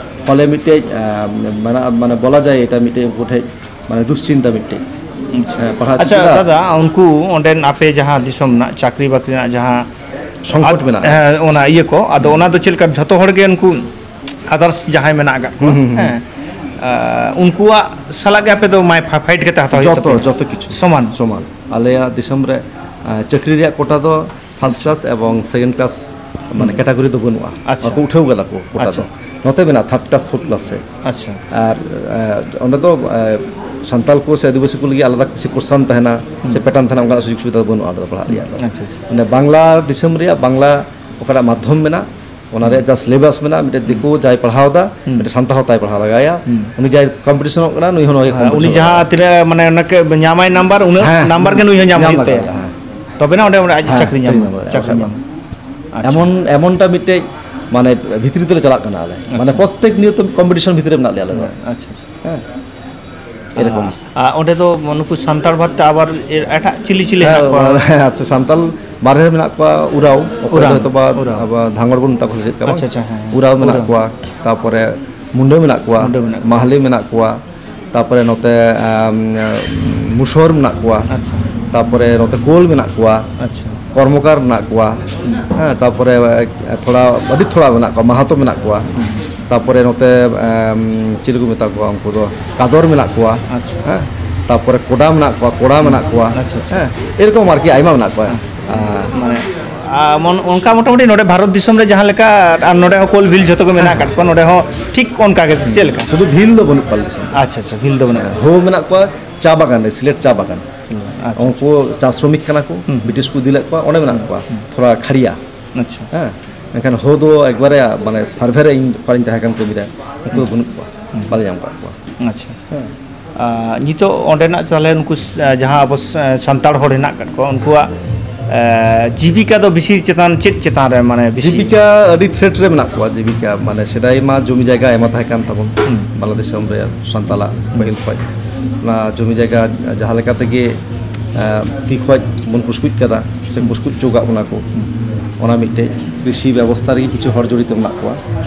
ᱯᱷᱚᱞᱮ ᱢᱤᱫᱴᱮᱡ, ᱮ, ᱢᱮᱱᱟᱜ, ᱢᱟᱱᱮ ᱵᱚᱞᱟ ᱡᱟᱭ ᱮᱴᱟ ᱢᱤᱫᱴᱮᱡ ᱩᱱᱠᱩ ᱴᱷᱮᱡ ᱢᱟᱱᱮ ᱫᱩᱥᱪᱤᱱᱛᱟ ᱢᱤᱫᱴᱮᱡ᱾ ᱟᱪᱪᱷᱟ᱾ ᱦᱮᱸ, ᱯᱟᱲᱦᱟᱜ ᱟᱪᱪᱷᱟ, ᱪᱤᱠᱟᱹ ᱫᱟ? ᱫᱟᱫᱟ, ᱩᱱᱠᱩ ᱚᱸᱰᱮᱱ ᱟᱯᱮ ᱡᱟᱦᱟᱸ ᱫᱤᱥᱚᱢ ᱨᱮᱱᱟᱜ ᱪᱟᱹᱠᱨᱤ ᱵᱟᱹᱠᱨᱤ ᱨᱮᱱᱟᱜ ᱡᱟᱦᱟᱸ ᱥᱚᱝᱠᱚᱴ ᱟᱫ-, ᱢᱮᱱᱟᱜᱼᱟ᱾ ᱦᱮᱸ, ᱚᱱᱟ ᱤᱭᱟᱹ ᱠᱚ, ᱟᱫᱚ ᱚᱱᱟ ᱫᱚ ᱪᱮᱫ ᱞᱮᱠᱟ ᱡᱷᱚᱛᱚ ᱦᱚᱲ ᱜᱮ ᱩᱱᱠᱩ others ᱡᱟᱦᱟᱸᱭ ᱢᱮᱱᱟᱜ ᱟᱠᱟᱫ ᱠᱚᱣᱟ, ᱦᱩᱸ, ᱦᱩᱸ, ᱦᱩᱸ᱾ ᱦᱮᱸ, ᱟᱸ, ᱩᱱᱠᱩᱣᱟᱜ ᱥᱟᱞᱟᱜ ᱜᱮ ᱟᱯᱮ ᱫᱚ ᱢᱟᱭ ᱯᱷᱟ-, fight ᱠᱟᱛᱮ ᱦᱟᱛᱟᱣ ᱦᱩᱭᱩᱜ ᱡᱚᱛᱚ, ᱛᱟᱯᱮᱭᱟ? ᱡᱚᱛᱚ ᱠᱤᱪᱷᱩ᱾ ᱥᱚᱢᱟᱱ? ᱥᱚᱢᱟᱱ᱾ ᱟᱞᱮᱭᱟᱜ ᱫᱤᱥᱚᱢ ᱨᱮ, ᱟᱸ, ᱪᱟᱹᱠᱨᱤ ᱨᱮᱭᱟᱜ quota ᱫᱚ first class ᱮᱵᱚᱝ second class ᱢᱟᱱᱮ ᱦᱩᱸ᱾ category ᱫᱚ ᱵᱟᱹᱱᱩᱜᱼᱟ᱾ ᱟᱪᱪᱷᱟ᱾ ᱵᱟᱠᱚ ᱩᱴᱷᱟᱹᱣ ᱠᱟᱫᱟ ᱠᱚ quota ᱟᱪᱪᱷᱟ᱾ ᱫᱚ᱾ ᱱᱚᱛᱮ ᱢᱮᱱᱟᱜᱼᱟ third class, fourth class ᱥᱮᱫ᱾ ᱟᱪᱪᱷᱟ᱾ ᱟᱨ, ᱮ, ᱚᱸᱰᱮ ᱫᱚ, ᱮ, ᱥᱟᱱᱛᱟᱞ ᱠᱚ ᱥᱮ ᱟᱹᱫᱤᱵᱟᱹᱥᱤ ᱠᱚ ᱞᱟᱹᱜᱤᱫ ᱟᱞᱟᱫᱟ ᱠᱤᱪᱷᱩ portion ᱛᱟᱦᱮᱱᱟ, ᱥᱮ ᱦᱩᱸ᱾ pattern ᱛᱟᱦᱮᱱᱟ, ᱚᱱᱠᱟᱱᱟᱜ ᱥᱩᱡᱳᱜᱽ ᱥᱩᱵᱤᱫᱷᱟ ᱫᱚ ᱵᱟᱹᱱᱩᱜᱼᱟ ᱚᱸᱰᱮ ᱫᱚ ᱯᱟᱲᱦᱟᱜ ᱨᱮᱭᱟᱜ ᱫᱚ᱾ ᱟᱪᱪᱷᱟ, ᱟᱪᱪᱷᱟ᱾ ᱢᱟᱱᱮ ᱵᱟᱝᱞᱟ ᱫᱤᱥᱚᱢ ᱨᱮᱭᱟᱜ ᱵᱟᱝᱞᱟ ᱚᱠᱟᱴᱟᱜ ᱢᱟᱫᱽᱫᱷᱚᱢ ᱢᱮᱱᱟᱜ, ᱚᱱᱟ ᱨᱮᱭᱟᱜ ᱦᱩᱸ᱾ ᱡᱟ syllabus ᱢᱮᱱᱟᱜ, ᱢᱤᱫᱴᱮᱱ ᱦᱩᱸ᱾ ᱫᱤᱠᱩ ᱡᱟᱭ ᱯᱟᱲᱦᱟᱣ ᱫᱟ, ᱦᱩᱸ᱾ ᱢᱤᱫᱴᱮᱱ ᱥᱟᱱᱛᱟᱲ ᱦᱚᱸ ᱛᱟᱭ ᱯᱟᱲᱦᱟᱣ ᱞᱟᱜᱟᱭᱟ, ᱦᱩᱸ᱾ ᱩᱱᱤ ᱡᱟᱭ competition ᱚᱜ ᱠᱟᱱᱟ, ᱱᱩᱭ ᱦᱚᱸ ᱱᱚᱣᱟ ᱜᱮ ᱦᱮᱸ, ᱩᱱᱤ competition ᱡᱟᱦᱟᱸ ᱞᱟᱜᱟᱭᱟ᱾ ᱛᱤᱱᱟᱹᱜ, ᱢᱟᱱᱮ, ᱚᱱᱟ ᱠᱮ-, ᱧᱟᱢᱟᱭ number, ᱩᱱᱟᱹᱜ ᱦᱮᱸ, number ᱜᱮ ᱱᱩᱭ ᱦᱚᱸ ᱧᱟᱢ ᱧᱟᱢ ᱦᱩᱭᱩᱜ ᱞᱟᱜᱟᱜᱼᱟ, ᱛᱟᱭᱟ᱾ ᱦᱮᱸ᱾ ᱛᱚᱵᱮᱱᱟ ᱚᱸᱰᱮ, ᱚᱸᱰᱮ ᱟᱡ ᱦᱮᱸ, ᱪᱟᱹᱠᱨᱤ ᱧᱟᱢᱟ, ᱪᱟᱹᱠᱨᱤ ᱧᱟᱢᱟ, ᱪᱟᱹᱠᱨᱤ ᱵᱟᱠᱷᱟᱡ ᱧᱟᱢᱟ᱾ ᱵᱟᱝ᱾ ᱟᱪᱪᱷᱟ᱾ ᱮᱢᱚᱱ, ᱮᱢᱚᱱᱴᱟ ᱢᱤᱫᱴᱮᱡ, ᱢᱟᱱᱮ, ᱵᱷᱤᱛᱨᱤ ᱛᱮᱞᱮ ᱪᱟᱞᱟᱜ ᱠᱟᱱᱟ ᱟᱞᱮ᱾ ᱢᱟᱱᱮ, ᱟᱪᱪᱷᱟ᱾ ᱯᱨᱚᱛᱛᱮᱠ ᱱᱤᱭᱚᱛ competition ᱵᱷᱤᱛᱨᱤ ᱨᱮ ᱢᱮᱱᱟᱜ ᱞᱮᱭᱟ ᱟᱞᱮ ᱫᱚ᱾ ᱟᱪᱪᱷᱟ, ᱟᱪᱪᱷᱟ᱾ ᱦᱮᱸ᱾ ᱮᱨᱚᱠᱚᱢ᱾ ᱟᱨ ᱚᱸᱰᱮ ᱫᱚ ᱱᱩᱠᱩ ᱥᱟᱱᱛᱟᱲ ᱵᱟᱫ ᱛᱮ ᱟᱵᱟᱨ ᱮᱴᱟᱜ ᱪᱤᱞᱤ ᱪᱤᱞᱤ ᱦᱮᱸ, ᱦᱮᱱᱟᱜ ᱠᱚᱣᱟ? ᱟᱪᱪᱷᱟ, ᱥᱟᱱᱛᱟᱞ ᱵᱟᱨᱦᱮ ᱨᱮ ᱢᱮᱱᱟᱜ ᱠᱚᱣᱟ, ᱩᱨᱟᱣ, ᱚᱠᱚᱭ ᱫᱚ ᱩᱨᱟᱣ, ᱦᱚᱭᱛᱳ ᱵᱟ ᱩᱨᱟᱣ᱾ ᱟᱵᱚ ᱫᱷᱟᱸᱜᱚᱲ ᱵᱚᱱ ᱢᱮᱛᱟ ᱠᱚᱣᱟ ᱥᱮ ᱪᱮᱫ ᱞᱮᱠᱟ ᱵᱟᱝ? ᱟᱪᱪᱷᱟ, ᱟᱪᱪᱷᱟ, ᱦᱮᱸ, ᱦᱮᱸ᱾ ᱩᱨᱟᱣ ᱢᱮᱱᱟᱜ ᱩᱨᱟᱣ᱾ ᱠᱚᱣᱟ, ᱛᱟᱯᱚᱨᱮ ᱢᱩᱱᱰᱟᱹ ᱢᱮᱱᱟᱜ ᱠᱚᱣᱟ, ᱢᱩᱱᱰᱟᱹ ᱢᱮᱱᱟᱜ ᱠᱚᱣᱟ᱾ ᱢᱟᱦᱞᱮ ᱢᱮᱱᱟᱜ ᱠᱚᱣᱟ, ᱛᱟᱯᱚᱨᱮ ᱱᱚᱛᱮ, ᱟᱢ, ᱢᱩᱥᱚᱨ ᱢᱮᱱᱟᱜ ᱠᱚᱣᱟ, ᱟᱪᱪᱷᱟ᱾ ᱛᱟᱯᱚᱨᱮ ᱱᱚᱛᱮ ᱠᱳᱞ ᱢᱮᱱᱟᱜ ᱠᱚᱣᱟ, ᱟᱪᱪᱷᱟ᱾ ᱠᱚᱨᱢᱚᱠᱟᱨ ᱢᱮᱱᱟᱜ ᱠᱚᱣᱟ, ᱦᱩᱸ᱾ ᱦᱮᱸ, ᱛᱟᱯᱚᱨᱮ ᱛᱷᱚᱲᱟ, ᱟᱹᱰᱤ ᱛᱷᱚᱲᱟ ᱢᱮᱱᱟᱜ ᱠᱚᱣᱟ, ᱢᱟᱦᱟᱛᱚ ᱢᱮᱱᱟᱜ ᱠᱚᱣᱟ, ᱦᱩᱸ᱾ ᱛᱟᱯᱚᱨᱮ ᱱᱚᱛᱮ, ᱟᱢ, ᱪᱤᱞᱤ ᱠᱚ ᱢᱮᱛᱟ ᱠᱚᱣᱟ ᱩᱱᱠᱩ ᱫᱚ, ᱠᱟᱫᱚᱨ ᱢᱮᱱᱟᱜ ᱠᱚᱣᱟ, ᱟᱪᱪᱷᱟ᱾ ᱦᱮᱸ, ᱛᱟᱯᱚᱨᱮ ᱠᱚᱰᱟ ᱢᱮᱱᱟᱜ ᱠᱚᱣᱟ, ᱠᱚᱲᱟ ᱢᱮᱱᱟᱜ ᱠᱚᱣᱟ, ᱟᱪᱪᱷᱟ, ᱟᱪᱪᱷᱟ᱾ ᱦᱮᱸ, ᱮᱨᱚᱠᱚᱢ ᱟᱨᱠᱤ ᱟᱭᱢᱟ ᱢᱮᱱᱟᱜ ᱠᱚᱣᱟ᱾ ᱦᱮᱸ᱾ ᱟᱨ ᱢᱟᱱᱮ, ᱟᱨ ᱢᱚᱱ-, ᱚᱱᱠᱟ ᱢᱚᱴᱟᱢᱩᱴᱤ ᱱᱚᱰᱮ ᱵᱷᱟᱨᱚᱛ ᱫᱤᱥᱚᱢ ᱨᱮ ᱡᱟᱦᱟᱸ ᱞᱮᱠᱟ, ᱟᱨ ᱱᱚᱰᱮ ᱦᱚᱸ ᱠᱳᱞ ᱵᱷᱤᱞ ᱡᱷᱚᱛᱚ ᱜᱮ ᱢᱮᱱᱟᱜ ᱟᱠᱟᱫ ᱠᱚᱣᱟ, ᱱᱚᱰᱮ ᱦᱚᱸ ᱴᱷᱤᱠ ᱚᱱᱠᱟ ᱜᱮ, ᱪᱮᱫ ᱞᱮᱠᱟ? ᱥᱩᱫᱷᱩ ᱵᱷᱤᱞ ᱫᱚ ᱵᱟᱹᱱᱩᱜ ᱠᱚᱣᱟ ᱟᱞᱮ ᱥᱮᱫ᱾ ᱟᱪᱪᱷᱟ, ᱟᱪᱪᱷᱟ, ᱵᱷᱤᱞ ᱫᱚ ᱵᱟᱹᱱᱩᱜ ᱠᱚᱣᱟ᱾ ᱦᱳ ᱢᱮᱱᱟᱜ ᱠᱚᱣᱟ ᱪᱟ ᱵᱟᱜᱟᱱ ᱨᱮ, ᱥᱤᱞᱮᱴ ᱪᱟ ᱵᱟᱜᱟᱱ᱾ ᱟᱪᱪᱷᱟ, ᱩᱱᱠᱩ ᱟᱪᱪᱷᱟ᱾ ᱪᱟ ᱥᱨᱚᱢᱤᱠ ᱠᱟᱱᱟ ᱠᱚ, ᱦᱩᱸ, ᱦᱩᱸ᱾ ᱵᱨᱤᱴᱤᱥ ᱠᱚ ᱤᱫᱤ ᱞᱮᱫ ᱠᱚᱣᱟ, ᱚᱸᱰᱮ ᱢᱮᱱᱟᱜ ᱦᱩᱸ, ᱠᱚᱣᱟ᱾ ᱦᱩᱸ᱾ ᱛᱷᱚᱲᱟ ᱠᱷᱟᱲᱤᱭᱟ᱾ ᱟᱪᱪᱷᱟ᱾ ᱦᱮᱸ, ᱢᱮᱱᱠᱷᱟᱱ ᱦᱳ ᱫᱚ ᱮᱠᱵᱟᱨᱮ, ᱢᱟᱱᱮ, ᱥᱟᱨᱵᱷᱮ ᱨᱮ ᱤᱧ ᱚᱠᱟᱨᱤᱧ ᱛᱟᱦᱮᱸ ᱠᱟᱱ ᱠᱟᱹᱢᱤ ᱨᱮ, ᱩᱱᱠᱩ ᱫᱚ ᱦᱩᱸ᱾ ᱵᱟᱹᱱᱩᱜ ᱠᱚᱣᱟ, ᱦᱩᱸ᱾ ᱵᱟᱞᱮ ᱧᱟᱢ ᱟᱠᱟᱫ ᱠᱚᱣᱟ᱾ ᱟᱪᱪᱷᱟ᱾ ᱦᱮᱸ᱾ ᱟᱨ ᱱᱤᱛᱚᱜ ᱚᱸᱰᱮᱱᱟᱜ ᱛᱟᱦᱚᱞᱮ ᱱᱩᱠᱩ ᱥ-, ᱡᱟᱦᱟᱸ ᱟᱵᱚ ᱥ-, ᱥᱟᱱᱛᱟᱲ ᱦᱚᱲ ᱦᱮᱱᱟᱜ ᱟᱠᱟᱫ ᱠᱚᱣᱟ, ᱩᱱᱠᱩᱣᱟᱜ ᱮ, ᱡᱤᱵᱤᱠᱟ ᱫᱚ ᱵᱮᱥᱤ ᱪᱮᱛᱟᱱ, ᱪᱮᱫ ᱪᱮᱛᱟᱱ ᱨᱮ, ᱢᱟᱱᱮ, ᱵᱮᱥᱤ? ᱡᱤᱵᱤᱠᱟ ᱟᱹᱰᱤ ᱛᱷᱨᱮᱴ ᱨᱮ ᱢᱮᱱᱟᱜ ᱠᱚᱣᱟ᱾ ᱡᱤᱵᱤᱠᱟ, ᱢᱟᱱᱮ, ᱥᱮᱫᱟᱭ ᱢᱟ ᱡᱚᱢᱤ ᱡᱟᱭᱜᱟ ᱟᱭᱢᱟ ᱛᱟᱦᱮᱸ ᱠᱟᱱ ᱛᱟᱵᱚᱱ᱾ ᱦᱩᱸ᱾ ᱵᱟᱝᱞᱟᱫᱮᱥ ᱫᱤᱥᱚᱢ ᱨᱮ ᱥᱟᱱᱛᱟᱞᱟᱜ ᱯᱟᱹᱦᱤᱞ ᱠᱷᱚᱡ᱾ ᱚᱱᱟ ᱡᱚᱢᱤ ᱡᱟᱭᱜᱟ ᱡᱟᱦᱟᱸ ᱞᱮᱠᱟ ᱛᱮᱜᱮ, ᱮ, ᱛᱤ ᱠᱷᱚᱡ ᱵᱚᱱ ᱯᱩᱥᱠᱩᱡ ᱠᱟᱫᱟ ᱥᱮ ᱯᱩᱥᱠᱩᱡ ᱦᱚᱪᱚ ᱠᱟᱜ ᱵᱚᱱᱟ ᱠᱚ, ᱚᱱᱟ ᱢᱤᱫᱴᱮᱡ ᱠᱨᱤᱥᱤ ᱵᱮᱵᱚᱥᱛᱷᱟ ᱨᱮᱜᱮ ᱠᱤᱪᱷᱩ ᱦᱚᱲ ᱡᱚᱲᱤᱛ ᱢᱮᱱᱟᱜ ᱠᱚᱣᱟ᱾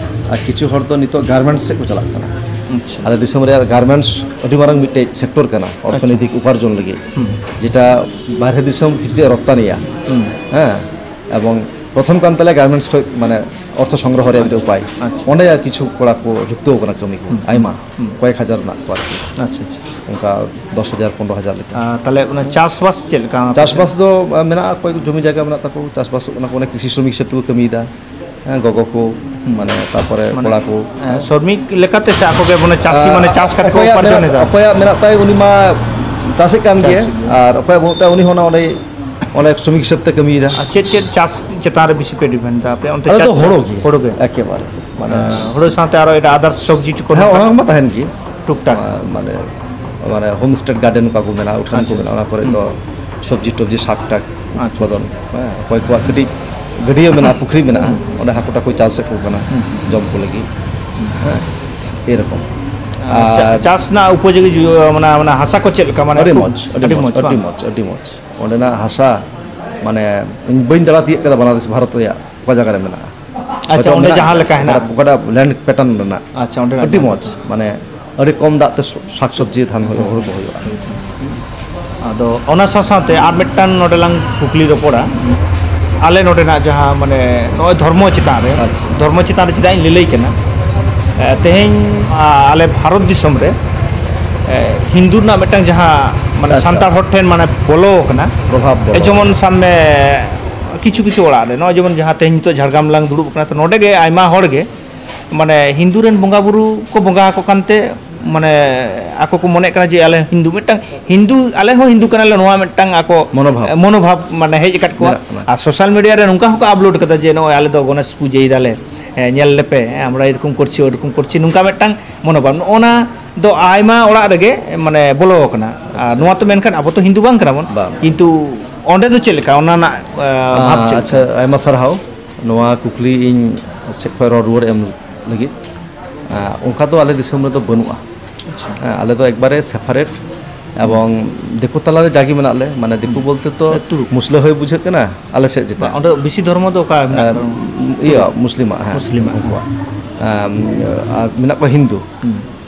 ᱟᱨ ᱠᱤᱪᱷᱩ ᱦᱚᱲ ᱫᱚ ᱱᱤᱛᱚᱜ ᱜᱟᱨᱢᱮᱱᱴᱥ ᱥᱮᱫ ᱠᱚ ᱪᱟᱞᱟᱜ ᱠᱟᱱᱟ᱾ ᱟᱪᱪᱷᱟ᱾ ᱟᱞᱮ ᱫᱤᱥᱚᱢ ᱨᱮᱭᱟᱜ ᱜᱟᱨᱢᱮᱱᱴᱥ ᱟᱹᱰᱤ ᱢᱟᱨᱟᱝ ᱢᱤᱫᱴᱮᱡ ᱥᱮᱠᱴᱚᱨ ᱠᱟᱱᱟ ᱚᱨᱛᱷᱚᱱᱤᱛᱤᱠ ᱩᱯᱟᱨᱡᱚᱱ ᱞᱟᱹᱜᱤᱫ, ᱦᱩᱸ᱾ ᱡᱮᱴᱟ ᱵᱟᱦᱨᱮ ᱫᱤᱥᱚᱢ ᱠᱤᱪᱨᱤᱡ ᱨᱚᱯᱛᱟᱱᱤᱭᱟ᱾ ᱦᱩᱸ᱾ ᱦᱮᱸ, ᱮᱵᱚᱝ ᱯᱨᱚᱛᱷᱚᱢ ᱠᱟᱱ ᱛᱟᱞᱮᱭᱟ ᱜᱟᱨᱢᱮᱱᱴᱥ ᱠᱷᱚᱡ, ᱢᱟᱱᱮ, ᱚᱨᱛᱷᱚ ᱥᱚᱝᱜᱨᱚᱦᱚ ᱨᱮᱭᱟᱜ ᱢᱤᱫᱴᱮᱡ ᱟᱪᱪᱷᱟ, ᱩᱯᱟᱭ᱾ ᱟᱪᱪᱷᱟ᱾ ᱚᱸᱰᱮ ᱠᱤᱪᱷᱩ ᱠᱚᱲᱟ ᱠᱚ ᱡᱩᱠᱛᱚ ᱠᱟᱱᱟ ᱠᱟᱹᱢᱤ ᱠᱚ, ᱦᱩᱸ, ᱟᱭᱢᱟ, ᱦᱩᱸ᱾ ᱠᱚᱭᱮᱠ ᱦᱟᱡᱟᱨ ᱢᱮᱱᱟᱜ ᱠᱚᱣᱟ ᱟᱨᱠᱤ᱾ ᱟᱪᱪᱷᱟ, ᱟᱪᱪᱷᱟ, ᱟᱪᱪᱷᱟ᱾ ᱚᱱᱠᱟ ᱫᱚᱥ ᱦᱟᱡᱟᱨ, ᱯᱚᱱᱨᱚ ᱦᱟᱡᱟᱨ ᱞᱮᱠᱟ᱾ ᱟᱨ ᱛᱟᱦᱞᱮ ᱚᱱᱟ ᱪᱟᱥᱵᱟᱥ ᱪᱮᱫ ᱞᱮᱠᱟ ᱟᱯᱮ ᱥᱮᱫ? ᱪᱟᱥᱵᱟᱥ ᱫᱚ, ᱟ, ᱢᱮᱱᱟᱜᱼᱟ, ᱚᱠᱚᱭ ᱡᱚᱢᱤ ᱡᱟᱭᱜᱟ ᱢᱮᱱᱟᱜ ᱛᱟᱠᱚ, ᱪᱟᱥᱵᱟᱥᱚᱜ ᱠᱟᱱᱟ ᱠᱚ, ᱚᱱᱮ ᱠᱨᱤᱥᱤ ᱥᱨᱚᱢᱤᱠ ᱦᱤᱥᱟᱹᱵ ᱛᱮᱠᱚ ᱠᱟᱹᱢᱤᱭᱮᱫᱟ᱾ ᱦᱮᱸ, ᱜᱚᱜᱚ ᱠᱚ, ᱦᱩᱸ᱾ ᱢᱟᱱᱮ, ᱛᱟᱯᱚᱨᱮ ᱢᱟᱱᱮ, ᱠᱚᱲᱟ ᱠᱚ᱾ ᱮ, ᱥᱨᱚᱢᱤᱠ ᱞᱮᱠᱟᱛᱮ ᱥᱮ ᱟᱠᱚ ᱜᱮ, ᱢᱟᱱᱮ, ᱪᱟᱹᱥᱤ, ᱢᱟᱱᱮ, ᱪᱟᱥ ᱠᱟᱛᱮ ᱠᱚ ᱚᱠᱚᱭᱟᱜ ᱩᱯᱟᱨᱡᱚᱱ ᱢᱮᱱᱟᱜ, ᱮᱫᱟ? ᱚᱠᱚᱭᱟᱜ ᱢᱮᱱᱟᱜ ᱛᱟᱭ, ᱩᱱᱤ ᱢᱟ ᱪᱟᱥᱮᱫ ᱠᱟᱱ ᱜᱮ, ᱪᱟᱥᱮᱫ ᱜᱮ᱾ ᱟᱨ ᱚᱠᱚᱭᱟᱜ ᱵᱟᱹᱱᱩᱜ ᱛᱟᱭ, ᱩᱱᱤ ᱦᱚᱸ ᱚᱱᱟ ᱚᱸᱰᱮ, ᱚᱸᱰᱮ ᱥᱨᱚᱢᱤᱠ ᱦᱤᱥᱟᱹᱵ ᱛᱮ ᱠᱟᱹᱢᱤᱭᱮᱫᱟ᱾ ᱟᱨ ᱪᱮᱫ ᱪᱮᱫ ᱪᱟᱥ ᱪᱮᱛᱟᱱ ᱨᱮ ᱵᱮᱥᱤ ᱯᱮ ᱰᱤᱯᱮᱱᱰ ᱮᱫᱟ ᱟᱯᱮ ᱚᱱᱛᱮ? ᱟᱞᱮ ᱫᱚ ᱪᱟᱥ ᱦᱳᱲᱳ ᱜᱮ, ᱦᱳᱲᱳ ᱜᱮ? ᱮᱠᱮᱵᱟᱨᱮ, ᱢᱟᱱᱮ, ᱮ, ᱦᱳᱲᱳ ᱥᱟᱶᱛᱮ ᱟᱨᱚ ᱮᱴᱟᱜ ᱟᱫᱟᱨᱥ ᱥᱚᱵᱽᱡᱤ ᱠᱚ ᱦᱮᱸ, ᱱᱚᱝᱠᱟ? ᱚᱱᱟ ᱢᱟ ᱛᱟᱦᱮᱱ ᱜᱮ᱾ ᱴᱩᱠ ᱴᱟᱠ? ᱢᱟ-, ᱢᱟᱱᱮ, ᱢᱟᱱᱮ, ᱦᱳᱢ ᱥᱴᱮᱰ ᱜᱟᱨᱰᱮᱱ ᱚᱠᱟ ᱠᱚ ᱢᱮᱱᱟᱜᱼᱟ, ᱩᱴᱷᱟᱹᱱ ᱠᱚ ᱟᱪᱪᱷᱟ, ᱢᱮᱱᱟᱜᱼᱟ, ᱟᱪᱪᱷᱟ᱾ ᱚᱱᱟ ᱠᱚᱨᱮ ᱦᱩᱸ᱾ ᱫᱚ ᱥᱚᱵᱽᱡᱤ ᱴᱚᱵᱽᱡᱤ ᱥᱟᱠ ᱴᱟᱠ ᱟᱪᱪᱷᱟ, ᱩᱛᱯᱟᱫᱚᱱ᱾ ᱟᱪᱪᱷᱟ᱾ ᱦᱮᱸ, ᱚᱠᱚᱭ ᱠᱚᱣᱟᱜ ᱠᱟᱹᱴᱤᱡ ᱜᱟᱹᱰᱭᱟᱹ ᱢᱮᱱᱟᱜᱼᱟ, ᱯᱩᱠᱷᱨᱤ ᱢᱮᱱᱟᱜᱼᱟ, ᱦᱩᱸ᱾ ᱚᱸᱰᱮ ᱦᱟᱹᱠᱩ ᱴᱟᱠᱚ ᱪᱟᱥᱮᱫ ᱠᱚ ᱠᱟᱱᱟ, ᱦᱩᱸ᱾ ᱡᱚᱢ ᱠᱚ ᱞᱟᱹᱜᱤᱫ᱾ ᱦᱮᱸ, ᱮᱭᱨᱚᱠᱚᱢ᱾ ᱟᱨ ᱪᱟ-, ᱟᱨ ᱪᱟᱥ ᱨᱮᱱᱟᱜ ᱩᱯᱚᱡᱳᱜᱤ ᱡᱩ-, ᱢᱟᱱᱮ, ᱢᱟᱱᱮ, ᱦᱟᱥᱟ ᱠᱚ ᱪᱮᱫ ᱞᱮᱠᱟ? ᱢᱟᱱᱮ, ᱟᱹᱰᱤ ᱠᱷᱩᱵ ᱢᱚᱡᱽ, ᱟᱹᱰᱤ ᱟᱹᱰᱤ ᱢᱚᱡᱽ, ᱢᱚᱡᱽ, ᱟᱹᱰᱤ ᱵᱟᱝ? ᱢᱚᱡᱽ, ᱟᱹᱰᱤ ᱢᱚᱡᱽ᱾ ᱚᱸᱰᱮᱱᱟᱜ ᱦᱟᱥᱟ, ᱢᱟᱱᱮ, ᱤᱧ ᱵᱟᱹᱧ ᱫᱟᱬᱟ ᱛᱤᱭᱳᱜ ᱠᱟᱫᱟ ᱵᱟᱝᱞᱟᱫᱮᱥ, ᱵᱷᱟᱨᱚᱛ ᱨᱮᱭᱟᱜ ᱚᱠᱟ ᱡᱟᱭᱜᱟ ᱨᱮ ᱢᱮᱱᱟᱜᱼᱟ᱾ ᱟᱪᱪᱷᱟ, ᱦᱚᱭᱛᱳ ᱚᱸᱰᱮ ᱢᱮᱱᱟᱜ ᱡᱟᱦᱟᱸ ᱜᱮᱭᱟ, ᱞᱮᱠᱟ ᱦᱮᱱᱟᱜᱼᱟ᱾ ᱚᱠᱟᱴᱟᱜ, ᱚᱠᱟᱴᱟᱜ ᱞᱮᱱᱰ ᱯᱮᱴᱟᱨᱱ ᱨᱮᱱᱟᱜ᱾ ᱟᱪᱪᱷᱟ, ᱚᱸᱰᱮᱱᱟᱜ ᱟᱹᱰᱤ ᱡᱟᱦᱟᱸ ᱢᱚᱡᱽ, ᱢᱟᱱᱮ, ᱟᱹᱰᱤ ᱠᱚᱢ ᱫᱟᱜ ᱛᱮ ᱥᱚ-, ᱥᱟᱠᱥᱚᱵᱽᱡᱤ ᱫᱷᱟᱱ ᱦᱩᱭᱩᱜ, ᱦᱩᱲᱩ ᱠᱚ ᱦᱩᱭᱩᱜᱼᱟ᱾ ᱟᱫᱚ ᱚᱱᱟ ᱥᱟᱶ ᱥᱟᱶᱛᱮ ᱟᱨ ᱢᱤᱫᱴᱟᱝ ᱱᱚᱰᱮ ᱞᱟᱝ ᱠᱩᱠᱞᱤ ᱨᱚᱯᱚᱲᱟ᱾ ᱟᱞᱮ ᱱᱚᱰᱮᱱᱟᱜ ᱡᱟᱦᱟᱸ, ᱢᱟᱱᱮ, ᱱᱚᱜᱼᱚᱭ ᱫᱷᱚᱨᱢᱚ ᱪᱮᱛᱟᱱ ᱨᱮ, ᱟᱪᱪᱷᱟ᱾ ᱫᱷᱚᱨᱢᱚ ᱪᱮᱛᱟᱱ ᱨᱮ ᱪᱮᱫᱟᱜ ᱤᱧ ᱞᱟᱹᱞᱟᱹᱭ ᱠᱟᱱᱟ, ᱮ, ᱛᱮᱦᱮᱧ, ᱟ, ᱟᱞᱮ ᱵᱷᱟᱨᱚᱛ ᱫᱤᱥᱚᱢ ᱨᱮ, ᱮ, ᱦᱤᱱᱫᱩ ᱨᱮᱱᱟᱜ ᱢᱤᱫᱴᱟᱝ ᱡᱟᱦᱟᱸ, ᱢᱟᱱᱮ, ᱟᱪᱪᱷᱟ᱾ ᱥᱟᱱᱛᱟᱲ ᱦᱚᱲ ᱴᱷᱮᱱ, ᱢᱟᱱᱮ, ᱵᱚᱞᱚ ᱟᱠᱟᱱᱟ᱾ ᱯᱨᱚᱵᱷᱟᱵᱽ ᱵᱚᱞᱚ ᱮ, ᱡᱮᱢᱚᱱ ᱟᱠᱟᱱᱟ᱾ ᱥᱟᱵ ᱢᱮ, ᱠᱤᱪᱷᱩ ᱠᱤᱪᱷᱩ ᱚᱲᱟᱜ ᱨᱮ, ᱱᱚᱜᱼᱚᱭ ᱡᱮᱢᱚᱱ ᱡᱟᱦᱟᱸ ᱛᱮᱦᱮᱧ ᱱᱤᱛᱚᱜ ᱡᱷᱟᱲᱜᱨᱟᱢ ᱞᱟᱝ ᱫᱩᱲᱩᱵ ᱟᱠᱟᱱᱟ, ᱛᱚ ᱱᱚᱰᱮ ᱜᱮ ᱟᱭᱢᱟ ᱦᱚᱲ ᱜᱮ, ᱢᱟᱱᱮ, ᱦᱤᱱᱫᱩ ᱨᱮᱱ ᱵᱚᱸᱜᱟ ᱵᱩᱨᱩ ᱠᱚ ᱵᱚᱸᱜᱟ ᱟᱠᱚ ᱠᱟᱱᱛᱮ, ᱢᱟᱱᱮ, ᱟᱠᱚ ᱠᱚ ᱢᱚᱱᱮᱜ ᱠᱟᱱᱟ ᱡᱮ ᱟᱞᱮ ᱦᱤᱱᱫᱩ, ᱢᱤᱫᱴᱟᱝ ᱦᱤᱱᱫᱩ, ᱟᱞᱮ ᱦᱚᱸ ᱦᱤᱱᱫᱩ ᱠᱟᱱᱟᱞᱮ, ᱱᱚᱣᱟ ᱢᱤᱫᱴᱟᱝ ᱟᱠᱚ ᱢᱚᱱᱳᱵᱷᱟᱵ᱾ ᱢᱚᱱᱳᱵᱷᱟᱵ, ᱢᱟᱱᱮ, ᱦᱮᱡ ᱟᱠᱟᱫ ᱠᱚᱣᱟ᱾ ᱢᱮᱱᱟᱜ ᱠᱟᱱᱟ᱾ ᱟᱨ ᱥᱳᱥᱟᱞ ᱢᱤᱰᱤᱭᱟ ᱨᱮ ᱱᱚᱝᱠᱟ ᱦᱚᱸᱠᱚ ᱟᱯᱞᱳᱰ ᱠᱟᱫᱟ ᱡᱮ ᱱᱚᱜᱼᱚᱭ ᱟᱞᱮ ᱫᱚ ᱜᱚᱱᱮᱥ ᱯᱩᱡᱟᱹᱭ ᱫᱟᱞᱮ, ᱦᱮᱸ, ᱧᱮᱞ ᱞᱮᱯᱮ, ᱦᱮᱸ, ᱟᱢᱨᱟ ᱮᱨᱚᱠᱚᱢ ᱠᱚᱨᱪᱤ, ᱳᱨᱚᱠᱚᱢ ᱠᱚᱨᱪᱤ, ᱱᱚᱝᱠᱟ ᱢᱤᱫᱴᱟᱝ ᱢᱚᱱᱳᱵᱷᱟᱵ᱾ ᱱᱚᱜᱼᱚ ᱱᱟ ᱫᱚ ᱟᱭᱢᱟ ᱚᱲᱟᱜ ᱨᱮᱜᱮ, ᱢᱟᱱᱮ, ᱵᱚᱞᱚ ᱟᱠᱟᱱᱟ᱾ ᱟᱨ ᱟᱪᱪᱷᱟ, ᱱᱚᱣᱟ ᱛᱚ ᱟᱪᱪᱷᱟ᱾ ᱢᱮᱱᱠᱷᱟᱱ ᱟᱵᱚ ᱛᱚ ᱦᱤᱱᱫᱩ ᱵᱟᱝ ᱠᱟᱱᱟ ᱵᱚᱱ, ᱵᱟᱝ᱾ ᱠᱤᱱᱛᱩ ᱚᱸᱰᱮ ᱫᱚ ᱪᱮᱫ ᱞᱮᱠᱟ ᱚᱱᱟ ᱨᱮᱱᱟᱜ ᱵᱷᱟᱵᱽ ᱪᱮᱫ ᱞᱮᱠᱟ? ᱟᱪᱪᱷᱟ, ᱟᱭᱢᱟ ᱥᱟᱨᱦᱟᱣ ᱱᱚᱣᱟ ᱠᱩᱠᱞᱤ ᱤᱧ ᱥᱮᱫ ᱠᱷᱚᱱ ᱨᱚᱲ ᱨᱩᱣᱟᱹᱲ ᱮᱢ ᱞᱟᱹᱜᱤᱫ᱾ ᱚᱱᱠᱟ ᱫᱚ ᱟᱞᱮ ᱫᱤᱥᱚᱢ ᱨᱮᱫᱚ ᱵᱟᱹᱱᱩᱜᱼᱟ᱾ ᱟᱪᱪᱷᱟ᱾ ᱦᱮᱸ, ᱟᱞᱮ ᱫᱚ ᱮᱠᱵᱟᱨᱮ ᱥᱮᱯᱟᱨᱮᱴ᱾ ᱮᱵᱚᱝ ᱫᱤᱠᱩ ᱛᱟᱞᱟᱨᱮ ᱡᱟᱜᱮ ᱢᱮᱱᱟᱜ ᱞᱮ, ᱢᱟᱱᱮ ᱫᱤᱠᱩ ᱵᱚᱞᱛᱮ ᱛᱚ ᱛᱩᱲᱩᱠ᱾ ᱢᱩᱥᱞᱟᱹ ᱦᱚᱭ ᱵᱩᱡᱷᱟᱹᱜ ᱠᱟᱱᱟ ᱟᱞᱮ ᱥᱮᱫ ᱡᱮᱴᱟ᱾ ᱚᱸᱰᱮ ᱵᱮᱥᱤ ᱫᱷᱚᱨᱢᱚ ᱫᱚ ᱚᱠᱟ ᱢᱮᱱᱟᱜ ᱠᱚᱣᱟ? ᱤᱭᱟᱹ, ᱢᱩᱥᱞᱤᱢᱟᱜ, ᱦᱮᱸ, ᱢᱩᱥᱞᱤᱢᱟᱜ, ᱩᱱᱠᱩᱣᱟᱜ᱾ ᱟᱨ ᱢᱮᱱᱟᱜ ᱠᱚᱣᱟ ᱦᱤᱱᱫᱩ᱾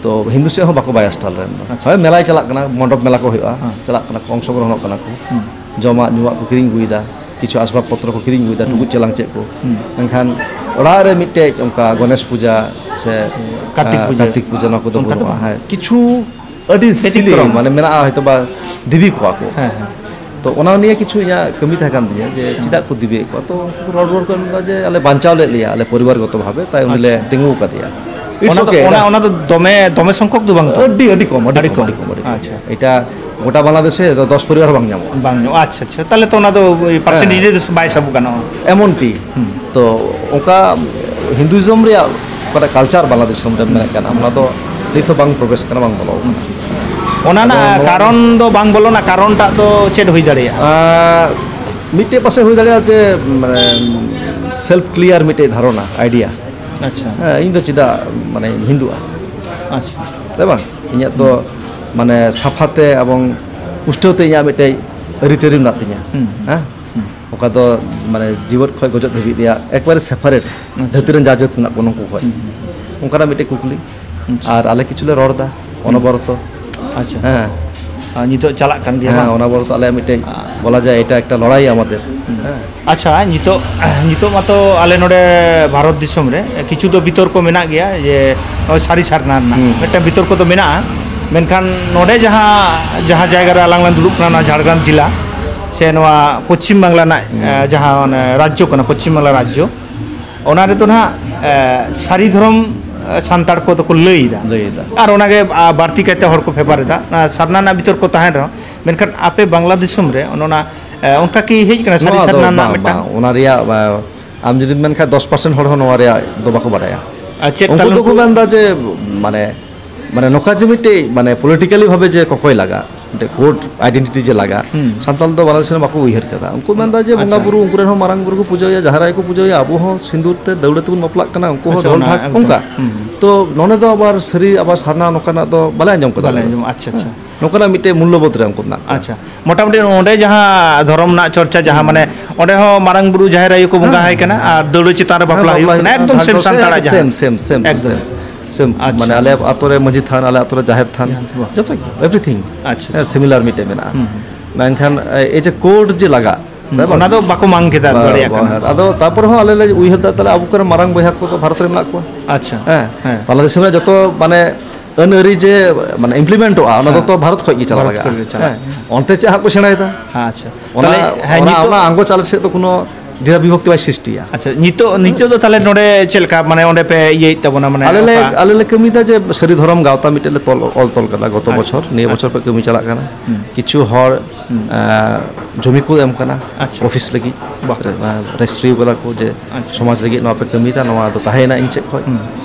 ᱛᱚ ᱦᱤᱱᱫᱩ ᱥᱮᱫ ᱦᱚᱸ ᱵᱟᱠᱚ ᱵᱟᱭᱟᱥ ᱴᱟᱞ ᱨᱮᱱ ᱫᱚ᱾ ᱟᱪᱪᱷᱟ, ᱦᱳᱭ, ᱟᱪᱪᱷᱟ᱾ ᱢᱮᱞᱟᱭ ᱪᱟᱞᱟᱜ ᱠᱟᱱᱟ, ᱢᱚᱱᱰᱚᱯ ᱢᱮᱞᱟ ᱠᱚ ᱦᱩᱭᱩᱜᱼᱟ, ᱦᱮᱸ᱾ ᱪᱟᱞᱟᱜ ᱠᱟᱱᱟ ᱠᱚ, ᱚᱝᱥᱚᱜᱨᱚᱦᱚᱱᱚᱜ ᱠᱟᱱᱟ ᱠᱚ᱾ ᱦᱩᱸ᱾ ᱡᱚᱢᱟᱜ ᱧᱩᱣᱟᱜ ᱠᱚ ᱠᱤᱨᱤᱧ ᱟᱹᱜᱩᱭᱮᱫᱟ, ᱠᱤᱪᱷᱩ ᱟᱥᱵᱟᱵ ᱯᱚᱛᱨᱚ ᱠᱚ ᱠᱤᱨᱤᱧ ᱟᱹᱜᱩᱭᱮᱫᱟ, ᱦᱩᱸ᱾ ᱴᱩᱠᱩᱡ ᱪᱮᱞᱟᱝ ᱪᱮᱫ ᱠᱚ᱾ ᱦᱩᱸ᱾ ᱢᱮᱱᱠᱷᱟᱱ ᱚᱲᱟᱜ ᱨᱮ ᱢᱤᱫᱴᱮᱡ ᱚᱱᱠᱟ ᱜᱚᱱᱮᱥ ᱯᱩᱡᱟ ᱥᱮ, ᱠᱟᱨᱛᱤᱠ ᱟᱸ, ᱯᱩᱡᱟᱹ᱾ ᱠᱟᱨᱛᱤᱠ ᱯᱩᱡᱟᱹ, ᱱᱚᱣᱟ ᱠᱚᱫᱚ ᱚᱱᱠᱟ ᱫᱚ ᱵᱟᱹᱱᱩᱜᱼᱟ᱾ ᱵᱟᱝ᱾ ᱦᱮᱸ, ᱠᱤᱪᱷᱩ ᱟᱹᱰᱤ ᱵᱮᱛᱤᱠᱨᱚᱢ᱾ ᱥᱤᱞᱤ, ᱢᱟᱱᱮ, ᱢᱮᱱᱟᱜᱼᱟ ᱦᱚᱭᱛᱳ ᱵᱟ ᱫᱮᱵᱤ ᱠᱚᱣᱟ ᱠᱚ᱾ ᱦᱮᱸ, ᱦᱮᱸ᱾ ᱛᱚ ᱚᱱᱟ ᱱᱤᱭᱮ ᱠᱤᱪᱷᱩ ᱤᱧᱟᱹᱜ ᱠᱟᱹᱢᱤ ᱛᱟᱦᱮᱸ ᱠᱟᱱ ᱛᱤᱧᱟᱹ ᱡᱮ ᱦᱮᱸ᱾ ᱪᱮᱫᱟᱜ ᱠᱚ ᱫᱮᱵᱤᱭᱮᱫ ᱠᱚᱣᱟ᱾ ᱛᱚ ᱩᱱᱠᱩ ᱠᱚ ᱨᱚᱲ ᱨᱩᱣᱟᱹᱲ ᱠᱚ ᱮᱢ ᱮᱫᱟ ᱡᱮ ᱟᱞᱮ ᱵᱟᱧᱪᱟᱣ ᱞᱮᱫ ᱞᱮᱭᱟ, ᱟᱞᱮ ᱯᱚᱨᱤᱵᱟᱨᱜᱚᱛᱚ ᱵᱷᱟᱵᱮ, ᱛᱟᱭ ᱩᱱᱤ ᱞᱮ ᱟᱪᱪᱷᱟ᱾ ᱛᱤᱸᱜᱩ ᱟᱠᱟᱫᱮᱭᱟ᱾ It's ᱚᱱᱟ ᱫᱚ, okay, ᱚᱱᱟ, ᱚᱱᱟ ᱚᱱᱟ ᱫᱚ ᱫᱚᱢᱮ, ᱫᱚᱢᱮ ᱥᱚᱝᱠᱷᱚᱠ ᱫᱚ ᱵᱟᱝ ᱛᱚ? ᱟᱹᱰᱤ, ᱟᱹᱰᱤ ᱠᱚᱢ, ᱟᱹᱰᱤ ᱟᱹᱰᱤ ᱠᱚᱢ, ᱠᱚᱢ᱾ ᱟᱹᱰᱤ ᱠᱚᱢ, ᱟᱹᱰᱤ ᱠᱚᱢ᱾ ᱟᱪᱪᱷᱟ᱾ ᱮᱴᱟ ᱜᱚᱴᱟ ᱵᱟᱝᱞᱟᱫᱮᱥ ᱨᱮ ᱫᱚᱥ ᱯᱚᱨᱤᱵᱟᱨ ᱦᱚᱸ ᱵᱟᱝ ᱧᱟᱢᱚᱜᱼᱟ᱾ ᱵᱟᱝ ᱧᱟᱢᱚᱜᱼᱟ, ᱟᱪᱪᱷᱟ, ᱟᱪᱪᱷᱟ᱾ ᱛᱟᱦᱚᱞᱮ ᱛᱚ ᱚᱱᱟ ᱫᱚ percentage ᱦᱮᱸ᱾ ᱨᱮ ᱵᱟᱭ ᱥᱟᱵ ᱜᱟᱱᱚᱜᱼᱟ᱾ ᱮᱢᱚᱱ ᱴᱤ᱾ ᱦᱩᱸ᱾ ᱛᱚ ᱚᱱᱠᱟ Hinduism ᱨᱮᱭᱟᱜ ᱚᱠᱟᱴᱟᱜ culture ᱵᱟᱝᱞᱟᱫᱮᱥ ᱨᱮ ᱢᱮᱱᱟᱜ ᱠᱟᱱᱟ, ᱚᱱᱟ ᱫᱚ ᱱᱤᱛ ᱦᱚᱸ ᱵᱟᱝ ᱯᱨᱚᱵᱮᱥ ᱠᱟᱱᱟ, ᱵᱟᱝ ᱵᱚᱞᱚ ᱠᱟᱱᱟ᱾ ᱚᱱᱟ ᱟᱫᱚ ᱨᱮᱱᱟᱜ ᱱᱚᱣᱟ ᱠᱟᱨᱚᱱ ᱫᱚ ᱵᱟᱝ ᱵᱚᱞᱚᱱᱟ, ᱠᱟᱨᱚᱱᱴᱟᱜ ᱫᱚ ᱪᱮᱫ ᱦᱩᱭ ᱫᱟᱲᱮᱭᱟᱜᱼᱟ? ᱟᱨ ᱢᱤᱫᱴᱮᱡ ᱯᱟᱥᱮᱡ ᱦᱩᱭ ᱫᱟᱲᱮᱭᱟᱜᱼᱟ ᱡᱮ, ᱢᱟᱱᱮ, self clear ᱢᱤᱫᱴᱮᱡ ᱫᱷᱟᱨᱚᱱᱟ, idea᱾ ᱟᱪᱪᱷᱟ᱾ ᱦᱮᱸ, ᱤᱧ ᱫᱚ ᱪᱮᱫᱟᱜ, ᱢᱟᱱᱮ, ᱦᱤᱱᱫᱩᱜᱼᱟ? ᱟᱪᱪᱷᱟ᱾ ᱦᱮᱸ ᱵᱟᱝ? ᱤᱧᱟᱹᱜ ᱫᱚ, ᱦᱩᱸ᱾ ᱢᱟᱱᱮ, ᱥᱟᱯᱷᱟᱛᱮ ᱮᱵᱚᱝ ᱯᱩᱥᱴᱟᱹᱣ ᱛᱮ ᱤᱧᱟᱹᱜ ᱢᱤᱫᱴᱮᱡ ᱟᱹᱨᱤᱪᱟᱹᱞᱤ ᱢᱮᱱᱟᱜ ᱛᱤᱧᱟᱹ᱾ ᱦᱩᱸ, ᱦᱩᱸ᱾ ᱦᱮᱸ? ᱦᱩᱸ᱾ ᱚᱠᱟ ᱫᱚ, ᱢᱟᱱᱮ, ᱡᱤᱣᱮᱫ ᱠᱷᱚᱱ ᱜᱚᱡᱚᱜ ᱫᱷᱟᱹᱵᱤᱡ ᱨᱮᱭᱟᱜ ᱮᱠᱵᱟᱨᱮ separate, ᱟᱪᱪᱷᱟ᱾ ᱫᱷᱟᱹᱨᱛᱤ ᱨᱮᱱ ᱡᱟ ᱡᱟᱹᱛ ᱢᱮᱱᱟᱜ ᱠᱚ ᱱᱩᱠᱩ ᱠᱷᱚᱱ᱾ ᱦᱩᱸ, ᱦᱩᱸ᱾ ᱚᱱᱠᱟᱱᱟᱜ ᱢᱤᱫᱴᱮᱡ ᱠᱩᱠᱞᱤ᱾ ᱟᱪᱪᱷᱟ᱾ ᱟᱨ ᱟᱞᱮ ᱠᱤᱪᱷᱩ ᱞᱮ ᱨᱚᱲ ᱮᱫᱟ, ᱦᱩᱸ᱾ ᱚᱱᱚᱵᱚᱨᱚᱛᱚ᱾ ᱟᱪᱪᱷᱟ᱾ ᱦᱮᱸ᱾ ᱟᱨ ᱱᱤᱛᱚᱜ ᱪᱟᱞᱟᱜ ᱠᱟᱱ ᱜᱮᱭᱟ, ᱦᱮᱸ, ᱵᱟᱝ? ᱚᱱᱚᱵᱚᱨᱚᱛᱚ ᱟᱞᱮᱭᱟᱜ ᱢᱤᱫᱴᱮᱡ ᱟᱨ ᱵᱚᱞᱟ ᱡᱟᱭ, ᱮᱴᱟ ᱮᱠᱴᱟ ᱞᱚᱲᱟᱭ ᱟᱢᱟᱫᱮᱨ᱾ ᱦᱩᱸ᱾ ᱦᱮᱸ᱾ ᱟᱪᱪᱷᱟ, ᱱᱤᱛᱚᱜ, ᱱᱤᱛᱚᱜ ᱢᱟᱛᱚ ᱟᱞᱮ ᱱᱚᱰᱮ ᱵᱷᱟᱨᱚᱛ ᱫᱤᱥᱚᱢ ᱨᱮ ᱠᱤᱪᱷᱩ ᱫᱚ ᱵᱤᱛᱚᱨᱠᱚ ᱢᱮᱱᱟᱜ ᱜᱮᱭᱟ ᱡᱮ ᱱᱚᱜᱼᱚᱭ ᱥᱟᱹᱨᱤ ᱥᱟᱨᱱᱟ ᱨᱮᱱᱟᱜ ᱦᱩᱸ᱾ ᱢᱤᱫᱴᱟᱝ ᱵᱤᱛᱚᱨᱠᱚ ᱫᱚ ᱢᱮᱱᱟᱜᱼᱟ, ᱢᱮᱱᱠᱷᱟᱱ ᱱᱚᱰᱮ ᱡᱟᱦᱟᱸ, ᱡᱟᱦᱟᱸ ᱡᱟᱭᱜᱟ ᱨᱮ ᱟᱞᱟᱝ ᱞᱟᱝ ᱫᱩᱲᱩᱵ ᱠᱟᱱᱟ, ᱱᱚᱣᱟ ᱡᱷᱟᱲᱜᱨᱟᱢ ᱡᱮᱞᱟ ᱥᱮ ᱱᱚᱣᱟ ᱯᱚᱪᱷᱤᱢ ᱵᱟᱝᱞᱟ ᱨᱮᱱᱟᱜ, ᱦᱩᱸ᱾ ᱮ, ᱡᱟᱦᱟᱸ ᱚᱱᱮ ᱨᱟᱡᱽᱡᱚ ᱠᱟᱱᱟ, ᱯᱚᱪᱷᱤᱢ ᱵᱟᱝᱞᱟ ᱨᱟᱡᱽᱡᱚ, ᱚᱱᱟ ᱨᱮᱫᱚ ᱱᱟᱦᱟᱜ, ᱮ, ᱥᱟᱹᱨᱤ ᱫᱷᱚᱨᱚᱢ, ᱮ, ᱥᱟᱱᱛᱟᱲ ᱠᱚᱫᱚ ᱠᱚ ᱞᱟᱹᱭ ᱮᱫᱟ᱾ ᱞᱟᱹᱭ ᱮᱫᱟ᱾ ᱟᱨ ᱚᱱᱟᱜᱮ, ᱟ, ᱵᱟᱹᱲᱛᱤ ᱠᱟᱭᱛᱮ ᱦᱚᱲ ᱠᱚ ᱯᱷᱮᱵᱟᱨ ᱮᱫᱟ᱾ ᱚᱱᱟ ᱥᱟᱨᱱᱟ ᱨᱮᱱᱟᱜ ᱵᱤᱛᱚᱨᱠᱚ ᱛᱟᱦᱮᱱ ᱨᱮᱦᱚᱸ, ᱢᱮᱱᱠᱷᱟᱱ ᱟᱯᱮ ᱵᱟᱝᱞᱟ ᱫᱤᱥᱚᱢ ᱨᱮ ᱚᱱ-, ᱚᱱᱟ, ᱮ, ᱚᱱᱠᱟ ᱠᱤ ᱦᱮᱡ ᱠᱟᱱᱟ ᱥᱟᱹᱨᱤ ᱱᱚᱣᱟ ᱫᱚ ᱥᱟᱨᱱᱟ ᱨᱮᱱᱟᱜ ᱵᱟᱝ, ᱢᱤᱫᱴᱟᱝ? ᱵᱟᱝ, ᱚᱱᱟ ᱨᱮᱭᱟᱜ, ᱟ, ᱟᱢ ᱡᱩᱫᱤᱢ ᱢᱮᱱ ᱠᱷᱟᱱ ᱫᱚᱥ percent ᱦᱚᱲ ᱦᱚᱸ ᱱᱚᱣᱟ ᱨᱮᱭᱟᱜ ᱫᱚ ᱵᱟᱠᱚ ᱵᱟᱰᱟᱭᱟ᱾ ᱟᱨ ᱪᱮᱫ ᱩᱱᱠᱩ ᱛᱟᱦᱞᱮ ᱫᱚᱠᱚ ᱩᱱᱠᱩ ᱢᱮᱱᱫᱟ ᱡᱮ, ᱢᱟᱱᱮ, ᱢᱟᱱᱮ ᱱᱚᱝᱠᱟ ᱡᱮ ᱢᱤᱫᱴᱮᱡ, ᱢᱟᱱᱮ, politically ᱵᱷᱟᱵᱮ ᱡᱮ ᱠᱚᱠᱚᱭ ᱞᱟᱜᱟ, ᱢᱤᱫᱴᱮᱡ ᱠᱳᱰ ᱟᱭᱰᱮᱱᱴᱤᱴᱤ ᱡᱮ ᱞᱟᱜᱟ, ᱦᱩᱸ᱾ ᱥᱟᱱᱛᱟᱲ ᱫᱚ ᱵᱟᱝᱞᱟᱫᱮᱥ ᱨᱮ ᱵᱟᱠᱚ ᱩᱭᱦᱟᱹᱨ ᱠᱟᱫᱟ᱾ ᱩᱱᱠᱩ ᱢᱮᱱᱫᱟ ᱡᱮ ᱵᱚᱸᱜᱟ ᱟᱪᱪᱷᱟ᱾ ᱵᱩᱨᱩ, ᱩᱱᱠᱩ ᱨᱮᱱ ᱦᱚᱸ ᱢᱟᱨᱟᱝ ᱵᱩᱨᱩ ᱠᱚ ᱯᱩᱡᱟᱹᱭᱟ, ᱡᱟᱦᱮᱨ ᱟᱭᱳ ᱠᱚ ᱯᱩᱡᱟᱹᱭᱟ, ᱟᱵᱚ ᱦᱚᱸ ᱥᱤᱸᱫᱩᱨ ᱛᱮ ᱫᱟᱹᱣᱲᱟᱹ ᱛᱮᱵᱚᱱ ᱵᱟᱯᱞᱟᱜ ᱠᱟᱱᱟ, ᱩᱱᱠᱩ ᱦᱚᱸ ᱟᱪᱪᱷᱟ, ᱰᱷᱚᱞ ᱚᱱᱟ ᱰᱷᱟᱠ, ᱮᱠᱫᱚᱢ᱾ ᱚᱱᱠᱟ᱾ ᱦᱩᱸ, ᱦᱩᱸ᱾ ᱛᱚ ᱱᱚᱰᱮ ᱫᱚ ᱟᱵᱟᱨ ᱥᱟᱹᱨᱤ, ᱟᱵᱟᱨ ᱥᱟᱨᱱᱟ ᱱᱚᱝᱠᱟᱱᱟᱜ ᱫᱚ ᱵᱟᱞᱮ ᱟᱸᱡᱚᱢ ᱠᱟᱫᱟ ᱵᱟᱞᱮ ᱟᱞᱮ ᱫᱚ᱾ ᱟᱸᱡᱚᱢ, ᱟᱪᱪᱷᱟ, ᱟᱪᱪᱷᱟ᱾ ᱦᱮᱸ, ᱱᱚᱝᱠᱟᱱᱟᱜ ᱢᱤᱫᱴᱮᱡ ᱢᱩᱞᱞᱚᱵᱳᱫᱷ ᱨᱮ ᱩᱱᱠᱩ ᱢᱮᱱᱟᱜ ᱠᱚᱣᱟ᱾ ᱟᱪᱪᱷᱟ, ᱢᱚᱴᱟᱢᱩᱴᱤ ᱚᱸᱰᱮ ᱡᱟᱦᱟᱸ ᱫᱷᱚᱨᱚᱢ ᱨᱮᱱᱟᱜ ᱪᱚᱨᱪᱟ, ᱡᱟᱦᱟᱸ ᱦᱩᱸ᱾ ᱢᱟᱱᱮ ᱚᱸᱰᱮ ᱦᱚᱸ ᱢᱟᱨᱟᱝ ᱵᱩᱨᱩ, ᱡᱟᱦᱮᱨ ᱟᱭᱳ ᱠᱚ ᱵᱚᱸᱜᱟ ᱦᱮᱸ᱾ ᱟᱭ ᱠᱟᱱᱟ ᱟᱨ ᱫᱟᱹᱣᱲᱟᱹ ᱪᱮᱛᱟᱱ ᱨᱮ ᱦᱮᱸ, ᱵᱟᱯᱞᱟ ᱵᱟᱯᱞᱟ ᱦᱩᱭᱩᱜ ᱠᱟᱱᱟ, ᱦᱩᱭᱩᱜ ᱠᱟᱱᱟ, ᱮᱠᱫᱚᱢ ᱥᱮᱢ ᱰᱷᱟᱠ ᱰᱷᱚᱠ ᱥᱟᱱᱛᱟᱲᱟᱜ ᱥᱮᱢ, ᱡᱟᱦᱟᱸ᱾ ᱥᱮᱢ, ᱥᱮᱢ, ᱮᱠᱫᱚᱢ᱾ ᱥᱮᱢ᱾ ᱥᱮᱢ᱾ ᱢᱟᱱᱮ ᱟᱪᱪᱷᱟ᱾ ᱟᱞᱮ ᱟᱛᱳ ᱨᱮ ᱢᱟᱹᱡᱷᱤ ᱛᱷᱟᱱ, ᱟᱞᱮ ᱟᱛᱳ ᱨᱮ ᱡᱟᱦᱮᱨ ᱛᱷᱟᱱ, ᱡᱟᱦᱮᱨ ᱛᱷᱟᱱ, ᱵᱟᱦ᱾ ᱡᱚᱛᱚ, everything᱾ ᱟᱪᱪᱷᱟ, ᱦᱮᱸ, ᱟᱪᱪᱷᱟ᱾ Similar ᱢᱤᱫᱴᱮᱡ ᱢᱮᱱᱟᱜᱼᱟ᱾ ᱦᱩᱸ, ᱦᱩᱸ᱾ ᱢᱮᱱᱠᱷᱟᱱ, ᱮ, ᱮᱭ ᱡᱮ ᱠᱳᱰ ᱡᱮ ᱞᱟᱜᱟᱜ, ᱦᱩᱸ, ᱦᱮᱸ ᱵᱟᱝ? ᱚᱱᱟ ᱫᱚ ᱵᱟᱠᱚ ᱢᱟᱝ ᱠᱮᱫᱟ, ᱵᱟ-, ᱫᱟᱲᱮᱭᱟᱜ ᱵᱟ-, ᱠᱟᱱᱟ᱾ ᱟᱫᱚ ᱛᱟᱯᱚᱨᱮ ᱦᱚᱸ ᱟᱞᱮ ᱞᱮ ᱩᱭᱦᱟᱹᱨ ᱫᱟ, ᱛᱟᱦᱞᱮ ᱟᱵᱚ ᱠᱚᱨᱮᱱ ᱢᱟᱨᱟᱝ ᱵᱚᱭᱦᱟ ᱠᱚᱫᱚ ᱵᱷᱟᱨᱚᱛ ᱨᱮ ᱢᱮᱱᱟᱜ ᱠᱚᱣᱟ᱾ ᱟᱪᱪᱷᱟ᱾ ᱦᱮᱸ, ᱦᱮᱸ᱾ ᱵᱟᱝᱞᱟᱫᱮᱥ ᱨᱮᱱᱟᱜ ᱡᱚᱛᱚ, ᱢᱟᱱᱮ, ᱟᱹᱱ ᱟᱹᱨᱤ ᱡᱮ, ᱢᱟᱱᱮ, implement ᱚᱜᱼᱟ, ᱚᱱᱟ ᱫᱚ ᱦᱮᱸ᱾ ᱛᱚ ᱵᱷᱟᱨᱚᱛ ᱠᱷᱚᱡ ᱜᱮ ᱪᱟᱞᱟᱜ ᱵᱷᱟᱨᱚᱛ ᱞᱟᱜᱟᱜᱼᱟ᱾ ᱠᱷᱚᱡ ᱜᱮ ᱪᱟᱞᱟᱜ᱾ ᱦᱮᱸ᱾ ᱚᱱᱛᱮ ᱪᱮᱫ ᱦᱟᱸᱜ ᱠᱚ ᱥᱮᱬᱟᱭᱮᱫᱟ? ᱟᱪᱪᱷᱟ᱾ ᱚᱱᱟ, ᱛᱟᱦᱞᱮ, ᱦᱮᱸ, ᱚᱱᱟ, ᱱᱤᱛᱚᱜ ᱚᱱᱟ ᱟᱸᱜᱚᱪ ᱟᱞᱮ ᱥᱮᱫ ᱫᱚ ᱠᱳᱱᱳ ᱫᱤᱫᱟ ᱵᱤᱵᱷᱚᱠᱛᱤ ᱵᱟᱭ ᱥᱨᱤᱥᱴᱤᱭᱟ᱾ ᱟᱪᱪᱷᱟ, ᱱᱤᱛᱚᱜ, ᱱᱤᱛᱚᱜ ᱫᱚ ᱛᱟᱦᱞᱮ ᱱᱚᱰᱮ ᱪᱮᱫ ᱞᱮᱠᱟ, ᱢᱟᱱᱮ, ᱚᱸᱰᱮ ᱯᱮ ᱤᱭᱟᱹᱭᱮᱫ ᱛᱟᱵᱚᱱᱟ, ᱢᱟᱱᱮ, ᱟᱞᱮ ᱞᱮ, ᱚᱠᱟ ᱟᱞᱮ ᱞᱮ ᱠᱟᱹᱢᱤᱭᱮᱫᱟ ᱡᱮ ᱥᱟᱹᱨᱤ ᱫᱷᱚᱨᱚᱢ ᱜᱟᱶᱛᱟ ᱢᱤᱫᱴᱮᱡ ᱞᱮ ᱛᱚᱞ, ᱚᱞ ᱛᱚᱞ ᱠᱟᱫᱟ ᱜᱚᱛᱚ ᱟᱪᱪᱷᱟ, ᱵᱚᱪᱷᱚᱨ, ᱱᱤᱭᱟᱹ ᱟᱪᱪᱷᱟ᱾ ᱵᱚᱪᱷᱚᱨ ᱠᱷᱚᱡ ᱠᱟᱹᱢᱤ ᱪᱟᱞᱟᱜ ᱠᱟᱱᱟ᱾ ᱦᱩᱸ᱾ ᱠᱤᱪᱷᱩ ᱦᱚᱲ, ᱦᱩᱸ᱾ ᱮᱸ, ᱡᱚᱢᱤ ᱠᱚ ᱮᱢ ᱠᱟᱱᱟ ᱟᱪᱪᱷᱟ᱾ ᱚᱯᱷᱤᱥ ᱞᱟᱹᱜᱤᱫ᱾ ᱵᱟᱦ᱾ ᱨᱮ-, ᱮᱸ, ᱨᱮᱡᱤᱥᱴᱨᱤ ᱠᱟᱫᱟ ᱠᱚ ᱡᱮ ᱟᱪᱪᱷᱟ᱾ ᱥᱚᱢᱟᱡᱽ ᱞᱟᱹᱜᱤᱫ ᱱᱚᱣᱟ ᱯᱮ ᱠᱟᱹᱢᱤᱭᱮᱫᱟ, ᱱᱚᱣᱟ ᱫᱚ ᱛᱟᱦᱮᱸᱭᱮᱱᱟ ᱤᱧ ᱥᱮᱫ ᱠᱷᱚᱡ᱾ ᱦᱩᱸ᱾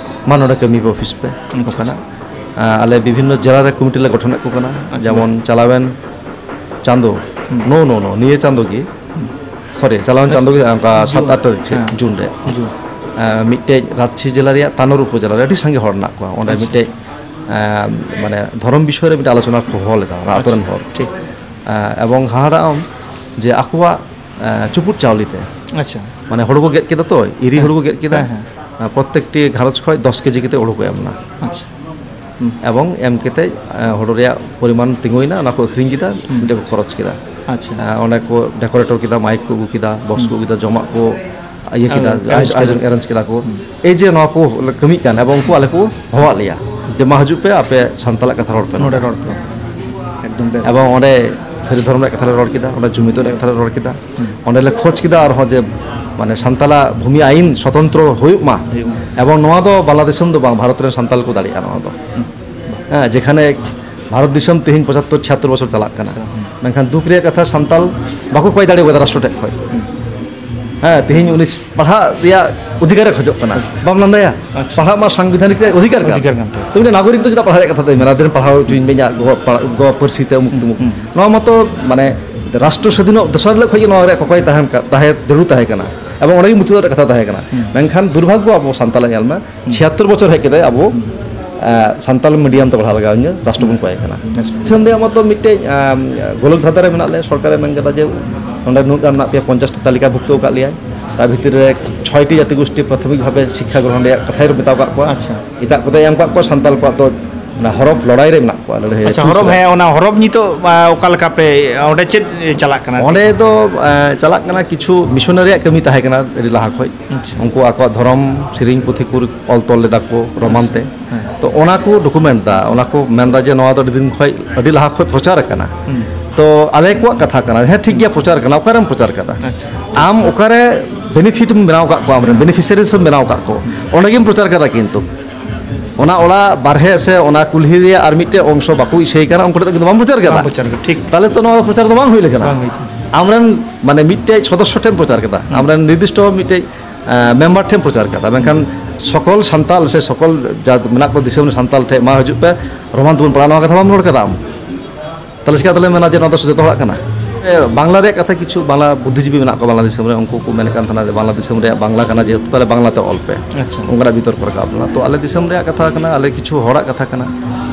ᱢᱟ ᱱᱚᱰᱮ ᱠᱟᱹᱢᱤ ᱯᱮ ᱚᱯᱷᱤᱥ ᱯᱮ, ᱟᱪᱪᱷᱟ, ᱱᱚᱝᱠᱟᱱᱟᱜ᱾ ᱟᱪᱪᱷᱟ᱾ ᱮᱸ, ᱟᱞᱮ ᱵᱤᱵᱷᱤᱱᱱᱚ ᱡᱮᱞᱟ ᱨᱮ ᱠᱚᱢᱤᱴᱤ ᱞᱮ ᱜᱚᱴᱷᱚᱱᱮᱫ ᱠᱚ ᱠᱟᱱᱟ᱾ ᱟᱪᱪᱷᱟ᱾ ᱡᱮᱢᱚᱱ ᱪᱟᱞᱟᱣᱮᱱ ᱪᱟᱸᱫᱳ, ᱦᱩᱸ᱾ No, no, no, ᱱᱤᱭᱟᱹ ᱪᱟᱸᱫᱳ ᱜᱮ, ᱦᱩᱸ᱾ Sorry, ᱪᱟᱞᱟᱣᱮᱱ ᱪᱟᱸᱫᱳ ᱜᱮ, ᱚᱱᱠᱟ ᱡᱩᱱ᱾ ᱥᱟᱛ ᱟᱴ ᱛᱟᱹᱨᱤᱠᱷ ᱥᱮᱫ, ᱦᱮᱸ᱾ ᱡᱩᱱ ᱨᱮ᱾ ᱡᱩᱱ᱾ ᱮᱸ, ᱢᱤᱫᱴᱮᱡ ᱨᱟᱡᱽᱪᱤ ᱡᱮᱞᱟ ᱨᱮᱭᱟᱜ ᱛᱟᱱᱳᱨ ᱩᱯᱚᱡᱮᱞᱟ ᱨᱮ ᱟᱹᱰᱤ ᱥᱟᱸᱜᱮ ᱦᱚᱲ ᱢᱮᱱᱟᱜ ᱠᱚᱣᱟ᱾ ᱚᱸᱰᱮ ᱟᱪᱪᱷᱟ᱾ ᱢᱤᱫᱴᱮᱡ, ᱮᱸ, ᱢᱟᱱᱮ, ᱫᱷᱚᱨᱚᱢ ᱵᱤᱥᱚᱭ ᱨᱮ ᱢᱤᱫᱴᱮᱡ ᱟᱞᱳᱪᱚᱱᱟ ᱠᱚ ᱦᱚᱦᱚ ᱞᱮᱫᱟ, ᱚᱱᱟ ᱟᱛᱳ ᱨᱮᱱ ᱟᱪᱪᱷᱟ᱾ ᱦᱚᱲ᱾ ᱴᱷᱤᱠ᱾ ᱮᱸ, ᱮᱵᱚᱝ ᱦᱟᱦᱟᱲᱟᱜ ᱟᱢ ᱡᱮ ᱟᱠᱚᱣᱟᱜ, ᱮᱸ, ᱪᱩᱯᱩᱫ ᱪᱟᱣᱞᱮ ᱛᱮ, ᱟᱪᱪᱷᱟ᱾ ᱢᱟᱱᱮ, ᱦᱳᱲᱳ ᱠᱚ ᱜᱮᱫ ᱠᱮᱫᱟ ᱛᱚ, ᱤᱨᱤ ᱦᱮᱸ᱾ ᱦᱳᱲᱳ ᱠᱚ ᱜᱮᱫ ᱠᱮᱫᱟ᱾ ᱦᱮᱸ, ᱦᱮᱸ᱾ ᱮᱸ, ᱯᱨᱚᱛᱛᱮᱠᱴᱤ ᱜᱷᱟᱨᱚᱸᱡᱽ ᱠᱷᱚᱡ ᱫᱚᱥ ᱠᱮᱡᱤ ᱠᱟᱛᱮ ᱦᱳᱲᱳ ᱠᱚ ᱮᱢ ᱮᱱᱟ᱾ ᱟᱪᱪᱷᱟ᱾ ᱦᱩᱸ᱾ ᱮᱵᱚᱝ ᱮᱢ ᱠᱟᱛᱮ, ᱮᱸ, ᱦᱳᱲᱳ ᱨᱮᱭᱟᱜ ᱯᱚᱨᱤᱢᱟᱱ ᱛᱤᱸᱜᱩᱭᱮᱱᱟ, ᱚᱱᱟ ᱠᱚ ᱟᱹᱠᱷᱨᱤᱧ ᱠᱮᱫᱟ, ᱦᱩᱸ᱾ ᱢᱤᱫᱴᱮᱡ ᱠᱚ ᱠᱷᱚᱨᱚᱪ ᱠᱮᱫᱟ᱾ ᱟᱪᱪᱷᱟ᱾ ᱮᱸ, ᱚᱸᱰᱮ ᱠᱚ ᱰᱮᱠᱳᱨᱮᱴᱚᱨ ᱠᱮᱫᱟ, ᱢᱟᱭᱤᱠ ᱠᱚ ᱟᱹᱜᱩ ᱠᱮᱫᱟ, ᱵᱚᱠᱥ ᱠᱚ ᱦᱩᱸ᱾ ᱟᱹᱜᱩ ᱠᱮᱫᱟ, ᱡᱚᱢᱟᱜ ᱠᱚ ᱤᱭᱟᱹ ᱠᱮᱫᱟ, ᱟᱨ arrange ᱟᱭᱳᱡᱚᱱ, ᱠᱮᱫᱟ᱾ Arrange ᱠᱮᱫᱟ ᱠᱚ᱾ ᱦᱩᱸ᱾ ᱮᱭ ᱡᱮ ᱱᱚᱣᱟ ᱠᱚ ᱠᱟᱹᱢᱤᱜ ᱠᱟᱱ, ᱮᱵᱚᱝ ᱩᱱᱠᱩ ᱟᱞᱮ ᱠᱚ ᱦᱚᱦᱚᱣᱟᱫ ᱞᱮᱭᱟ ᱡᱮ, "ᱢᱟ ᱦᱤᱡᱩᱜ ᱯᱮ, ᱟᱯᱮ ᱥᱟᱱᱛᱟᱲᱟᱜ ᱠᱟᱛᱷᱟ ᱨᱚᱲ ᱯᱮ ᱱᱚᱰᱮ ᱱᱚᱰᱮ᱾" ᱨᱚᱲ ᱯᱮ᱾ ᱮᱠᱫᱚᱢ ᱵᱮᱥ᱾ ᱮᱵᱚᱝ ᱚᱸᱰᱮ ᱥᱟᱹᱨᱤ ᱫᱷᱚᱨᱚᱢ ᱨᱮᱭᱟᱜ ᱠᱟᱛᱷᱟ ᱞᱮ ᱨᱚᱲ ᱠᱮᱫᱟ, ᱚᱸᱰᱮ ᱡᱩᱢᱤᱫᱚᱜ ᱨᱮᱭᱟᱜ ᱠᱟᱛᱷᱟ ᱞᱮ ᱨᱚᱲ ᱠᱮᱫᱟ᱾ ᱦᱩᱸ᱾ ᱚᱸᱰᱮ ᱞᱮ ᱠᱷᱚᱡᱽ ᱠᱮᱫᱟ ᱟᱨᱦᱚᱸ ᱡᱮ, ᱢᱟᱱᱮ, ᱥᱟᱱᱛᱟᱲᱟᱜ ᱵᱷᱩᱢᱤ ᱟᱭᱤᱱ ᱥᱚᱛᱚᱱᱛᱨᱚ ᱦᱩᱭᱩᱜ ᱢᱟ᱾ ᱦᱩᱭᱩᱜ ᱢᱟ᱾ ᱮᱵᱚᱝ ᱱᱚᱣᱟ ᱫᱚ ᱵᱟᱝᱞᱟ ᱫᱤᱥᱚᱢ ᱫᱚ ᱵᱟᱝ, ᱵᱷᱟᱨᱚᱛ ᱨᱮᱱ ᱥᱟᱱᱛᱟᱲ ᱠᱚ ᱫᱟᱲᱮᱭᱟᱜᱼᱟ ᱱᱚᱣᱟ ᱫᱚ᱾ ᱦᱩᱸ᱾ ᱦᱮᱸ, ᱡᱮᱠᱷᱟᱱᱮ ᱵᱷᱟᱨᱚᱛ ᱫᱤᱥᱚᱢ ᱛᱮᱦᱮᱧ ᱯᱚᱸᱪᱟᱛᱛᱳᱨ ᱪᱷᱤᱭᱟᱛᱛᱳᱨ ᱵᱚᱪᱷᱚᱨ ᱪᱟᱞᱟᱜ ᱠᱟᱱᱟ᱾ ᱦᱩᱸ᱾ ᱢᱮᱱᱠᱷᱟᱱ ᱫᱩᱠ ᱨᱮᱭᱟᱜ ᱠᱟᱛᱷᱟ, ᱥᱟᱱᱛᱟᱲ ᱵᱟᱠᱚ ᱠᱚᱭ ᱫᱟᱲᱮ ᱠᱟᱫᱟ ᱨᱟᱥᱴᱨᱚ ᱴᱷᱮᱡ ᱠᱷᱚᱡ᱾ ᱦᱩᱸ᱾ ᱦᱮᱸ, ᱛᱮᱦᱮᱧ ᱩᱱᱤ ᱯᱟᱲᱦᱟᱜ ᱨᱮᱭᱟᱜ ᱚᱫᱷᱤᱠᱟᱨᱮ ᱠᱷᱚᱡᱚᱜ ᱠᱟᱱᱟ᱾ ᱵᱟᱢ ᱞᱟᱸᱫᱟᱭᱟ? ᱟᱪᱪᱷᱟ᱾ ᱯᱟᱲᱦᱟᱜ ᱢᱟ ᱥᱟᱝᱵᱤᱫᱷᱟᱱᱤᱠ ᱨᱮᱭᱟᱜ ᱚᱫᱷᱤᱠᱟᱨ ᱠᱟᱱᱟ᱾ ᱚᱫᱷᱤᱠᱟᱨ ᱠᱟᱱ ᱛᱟᱭᱟ᱾ ᱛᱚ, ᱢᱤᱫᱴᱮᱱ ᱱᱟᱜᱚᱨᱤᱠ ᱫᱚ ᱪᱮᱫᱟᱜ ᱯᱟᱲᱦᱟᱜ ᱨᱮᱭᱟᱜ ᱠᱟᱛᱷᱟ ᱫᱚᱭ ᱢᱮᱱᱟ? ᱫᱮᱱ ᱯᱟᱲᱦᱟᱣ ᱦᱚᱪᱚᱧ ᱢᱮ, ᱤᱧᱟᱹᱜ ᱜᱚ-, ᱯᱟᱲ-, ᱜᱚ ᱯᱟᱹᱨᱥᱤ ᱛᱮ ᱩᱢᱩᱠ ᱛᱩᱢᱩᱠ᱾ ᱦᱩᱸ᱾ ᱱᱚᱣᱟ ᱢᱟᱛᱚ, ᱢᱟᱱᱮ, ᱨᱟᱥᱴᱨᱚ ᱥᱟᱹᱫᱷᱤᱱᱚᱜ ᱫᱚᱥᱟᱨ ᱦᱤᱞᱳᱜ ᱠᱷᱚᱱ ᱜᱮ ᱱᱚᱣᱟ ᱨᱮᱭᱟᱜ ᱠᱚᱠᱚᱭ ᱛᱟᱦᱮᱱ ᱠᱟ-, ᱛᱟᱦᱮᱸ ᱡᱟᱹᱨᱩᱲ ᱛᱟᱦᱮᱸ ᱠᱟᱱᱟ᱾ ᱮᱵᱚᱝ ᱚᱸᱰᱮ ᱜᱮ ᱢᱩᱪᱟᱹᱫ ᱨᱮᱭᱟᱜ ᱠᱟᱛᱷᱟ ᱛᱟᱦᱮᱸ ᱠᱟᱱᱟ᱾ ᱦᱩᱸ᱾ ᱢᱮᱱᱠᱷᱟᱱ ᱫᱩᱨᱵᱷᱟᱜᱽᱜᱚ ᱟᱵᱚ ᱥᱟᱱᱛᱟᱲᱟᱜ ᱧᱮᱞ ᱢᱮ, ᱦᱩᱸ᱾ ᱪᱷᱤᱭᱟᱛᱛᱚᱨ ᱵᱚᱪᱷᱚᱨ ᱦᱮᱡ ᱠᱟᱛᱮ ᱟᱵᱚ, ᱦᱩᱸ᱾ ᱮ, ᱥᱟᱱᱛᱟᱲ medium ᱛᱮ ᱯᱟᱲᱦᱟᱣ ᱞᱟᱜᱟᱣ ᱤᱧᱟᱹ, ᱨᱟᱥᱴᱨᱚ ᱵᱚᱱ ᱠᱚᱭ ᱠᱟᱱᱟ᱾ ᱦᱩᱸ᱾ ᱫᱤᱥᱚᱢ ᱨᱮᱭᱟᱜ ᱢᱟᱛᱚ ᱢᱤᱫᱴᱮᱡ, ᱮ, ᱜᱳᱞᱚᱠ ᱫᱷᱟᱸᱫᱟ ᱨᱮ ᱢᱮᱱᱟᱜ ᱞᱮ, ᱥᱚᱨᱠᱟᱨᱮ ᱢᱮᱱ ᱠᱟᱫᱟ ᱡᱮ ᱱᱚᱸᱰᱮ ᱱᱩᱱᱟᱹᱜ ᱜᱟᱱ ᱢᱮᱱᱟᱜ ᱯᱮᱭᱟ, ᱯᱚᱧᱪᱟᱥ ᱴᱤ ᱛᱟᱹᱞᱤᱠᱟ ᱵᱷᱩᱠᱛᱚ ᱟᱠᱟᱫ ᱞᱮᱭᱟᱭ᱾ ᱛᱟᱨ ᱵᱷᱤᱛᱤᱨ ᱨᱮ ᱪᱷᱚᱭᱴᱤ ᱡᱟᱹᱛᱤ ᱜᱳᱥᱴᱤ ᱯᱨᱟᱛᱷᱚᱢᱤᱠ ᱵᱷᱟᱵᱮ ᱥᱤᱠᱠᱷᱟ ᱜᱨᱚᱦᱚᱱ ᱨᱮᱭᱟᱜ ᱠᱟᱛᱷᱟᱭ ᱢᱮᱛᱟᱣ ᱟᱠᱟᱫ ᱠᱚᱣᱟ᱾ ᱟᱪᱪᱷᱟ᱾ ᱮᱴᱟᱜ ᱠᱚᱫᱚᱭ ᱮᱢ ᱟᱠᱟᱫ ᱠᱚᱣᱟ, ᱥᱟᱱᱛᱟᱲ ᱠᱚᱣᱟᱜ ᱫᱚ ᱚᱱᱟ ᱦᱚᱨᱚᱯ ᱞᱚᱲᱟᱭ ᱨᱮ ᱢᱮᱱᱟᱜ ᱠᱚᱣᱟ, ᱞᱟᱹᱲᱦᱟᱹᱭ ᱟᱪᱪᱷᱟ, ᱪᱷᱩᱥ ᱦᱚᱨᱚᱯ, ᱨᱮ᱾ ᱦᱮᱸ, ᱚᱱᱟ ᱦᱚᱨᱚᱯ ᱱᱤᱛᱚᱜ, ᱟ, ᱚᱠᱟ ᱞᱮᱠᱟ ᱯᱮ, ᱚᱸᱰᱮ ᱪᱮᱫ ᱪᱟᱞᱟᱜ ᱠᱟᱱᱟ? ᱚᱸᱰᱮ ᱫᱚ, ᱟ, ᱪᱟᱞᱟᱜ ᱠᱟᱱᱟ, ᱠᱤᱪᱷᱩ ᱢᱤᱥᱚᱱᱟᱨᱤᱭᱟᱜ ᱠᱟᱹᱢᱤ ᱛᱟᱦᱮᱸ ᱠᱟᱱᱟ ᱟᱹᱰᱤ ᱞᱟᱦᱟ ᱠᱷᱚᱡ᱾ ᱟᱪᱪᱷᱟ᱾ ᱩᱱᱠᱩ ᱟᱠᱚᱣᱟᱜ ᱫᱷᱚᱨᱚᱢ ᱥᱮᱨᱮᱧ ᱯᱩᱛᱷᱤ ᱠᱚ ᱚᱞ ᱛᱚᱞ ᱞᱮᱫᱟ ᱠᱚ ᱨᱳᱢᱟᱱ ᱛᱮ᱾ ᱦᱮᱸ᱾ ᱛᱚ, ᱚᱱᱟ ᱠᱚ document ᱫᱟ, ᱚᱱᱟ ᱠᱚ ᱢᱮᱱᱫᱟ ᱡᱮ ᱱᱚᱣᱟ ᱫᱚ ᱟᱹᱰᱤ ᱫᱤᱱ ᱠᱷᱚᱡ, ᱟᱹᱰᱤ ᱞᱟᱦᱟ ᱠᱷᱚᱡ ᱯᱨᱚᱪᱟᱨ ᱟᱠᱟᱱᱟ᱾ ᱦᱩᱸ᱾ ᱛᱚ, ᱟᱞᱮ ᱠᱚᱣᱟᱜ ᱠᱟᱛᱷᱟ ᱠᱟᱱᱟ, ᱦᱮᱸ, ᱴᱷᱤᱠ ᱜᱮᱭᱟ, ᱯᱨᱚᱪᱟᱨ ᱠᱟᱱᱟ, ᱚᱠᱟᱨᱮᱢ ᱯᱨᱚᱪᱟᱨ ᱠᱟᱫᱟ? ᱟᱪᱪᱷᱟ᱾ ᱟᱢ ᱚᱠᱟᱨᱮ benefit ᱮᱢ ᱵᱮᱱᱟᱣ ᱟᱠᱟᱫ ᱠᱚᱣᱟ, ᱟᱢᱨᱮᱱ beneficiaries ᱮᱢ ᱵᱮᱱᱟᱣ ᱟᱠᱟᱫ ᱠᱚ, ᱚᱸᱰᱮ ᱜᱮᱢ ᱯᱨᱚᱪᱟᱨ ᱠᱟᱫᱟ᱾ ᱠᱤᱱᱛᱩ ᱚᱱᱟ ᱚᱲᱟᱜ ᱵᱟᱨᱦᱮ ᱥᱮ ᱚᱱᱟ ᱠᱩᱞᱦᱤ ᱨᱮᱭᱟᱜ ᱟᱨ ᱢᱤᱫᱴᱮᱡ ᱚᱝᱥᱚ ᱵᱟᱠᱚ ᱤᱥᱟᱹᱭ ᱠᱟᱱᱟ, ᱩᱱᱠᱩ ᱴᱷᱮᱱ ᱫᱚ ᱠᱤᱱᱛᱩ ᱵᱟᱢ ᱯᱨᱚᱪᱟᱨ ᱠᱟᱫᱟ᱾ ᱵᱟᱢ ᱯᱨᱚᱪᱟᱨ ᱠᱟᱫᱟ, ᱴᱷᱤᱠ᱾ ᱛᱟᱦᱞᱮ ᱛᱚ ᱱᱚᱣᱟ ᱫᱚ ᱯᱨᱚᱪᱟᱨ ᱫᱚ ᱵᱟᱝ ᱦᱩᱭ ᱞᱮᱱᱟ᱾ ᱵᱟᱝ ᱦᱩᱭ ᱠᱟᱱᱟ᱾ ᱟᱢᱨᱮᱱ, ᱢᱟᱱᱮ, ᱢᱤᱫᱴᱮᱡ ᱥᱚᱫᱚᱥᱥᱚ ᱴᱷᱮᱱ ᱯᱨᱚᱪᱟᱨ ᱠᱮᱫᱟ, ᱦᱩᱸ᱾ ᱟᱢᱨᱮᱱ ᱱᱤᱨᱫᱤᱥᱴᱚ ᱢᱤᱫᱴᱮᱡ, ᱮ, ᱢᱮᱢᱵᱟᱨ ᱴᱷᱮᱱ ᱯᱨᱚᱪᱟᱨ ᱠᱮᱫᱟ, ᱢᱮᱱᱠᱷᱟᱱ ᱥᱚᱠᱚᱞ ᱥᱟᱱᱛᱟᱞ ᱥᱮ ᱥᱚᱠᱚᱞ ᱡᱟ ᱢᱮᱱᱟᱜ ᱠᱚ ᱫᱤᱥᱚᱢ ᱨᱮ ᱥᱟᱱᱛᱟᱞ ᱴᱷᱮᱱ, "ᱢᱟ ᱦᱤᱡᱩᱜ ᱯᱮ, ᱨᱳᱢᱟᱱ ᱛᱮᱵᱚᱱ ᱯᱟᱲᱦᱟᱜᱼᱟ", ᱱᱚᱣᱟ ᱠᱟᱛᱷᱟ ᱵᱟᱢ ᱨᱚᱲ ᱠᱟᱫᱟ ᱟᱢ᱾ ᱛᱟᱦᱞᱮ ᱪᱤᱠᱟᱹ ᱛᱮᱞᱮ ᱢᱮᱱᱟ ᱡᱮ ᱱᱚᱣᱟ ᱫᱚ ᱡᱚᱛᱚ ᱦᱚᱲᱟᱜ ᱠᱟᱱᱟ? ᱮ, ᱵᱟᱝᱞᱟ ᱨᱮᱭᱟᱜ ᱠᱟᱛᱷᱟ, ᱠᱤᱪᱷᱩ ᱵᱟᱝᱞᱟ ᱵᱩᱫᱽᱫᱷᱤᱡᱤᱵᱤ ᱢᱮᱱᱟᱜ ᱠᱚᱣᱟ ᱵᱟᱝᱞᱟ ᱫᱤᱥᱚᱢ ᱨᱮ, ᱩᱱᱠᱩ ᱠᱚ ᱢᱮᱱᱮᱫ ᱠᱟᱱ ᱛᱟᱦᱮᱱᱟ ᱡᱮ ᱵᱟᱝᱞᱟ ᱫᱤᱥᱚᱢ ᱨᱮᱭᱟᱜ ᱵᱟᱝᱞᱟ ᱠᱟᱱᱟ ᱡᱮᱦᱮᱛᱩ, ᱛᱟᱦᱞᱮ ᱵᱟᱝᱞᱟ ᱛᱮ ᱚᱞ ᱯᱮ᱾ ᱟᱪᱪᱷᱟ᱾ ᱚᱱᱠᱟᱱᱟᱜ ᱵᱤᱛᱚᱨᱠᱚ ᱨᱟᱠᱟᱵ ᱞᱮᱱᱟ᱾ ᱛᱚ, ᱟᱞᱮ ᱫᱤᱥᱚᱢ ᱨᱮᱭᱟᱜ ᱠᱟᱛᱷᱟ ᱠᱟᱱᱟ, ᱟᱞᱮ ᱠᱤᱪᱷᱩ ᱦᱚᱲᱟᱜ ᱠᱟᱛᱷᱟ ᱠᱟᱱᱟ,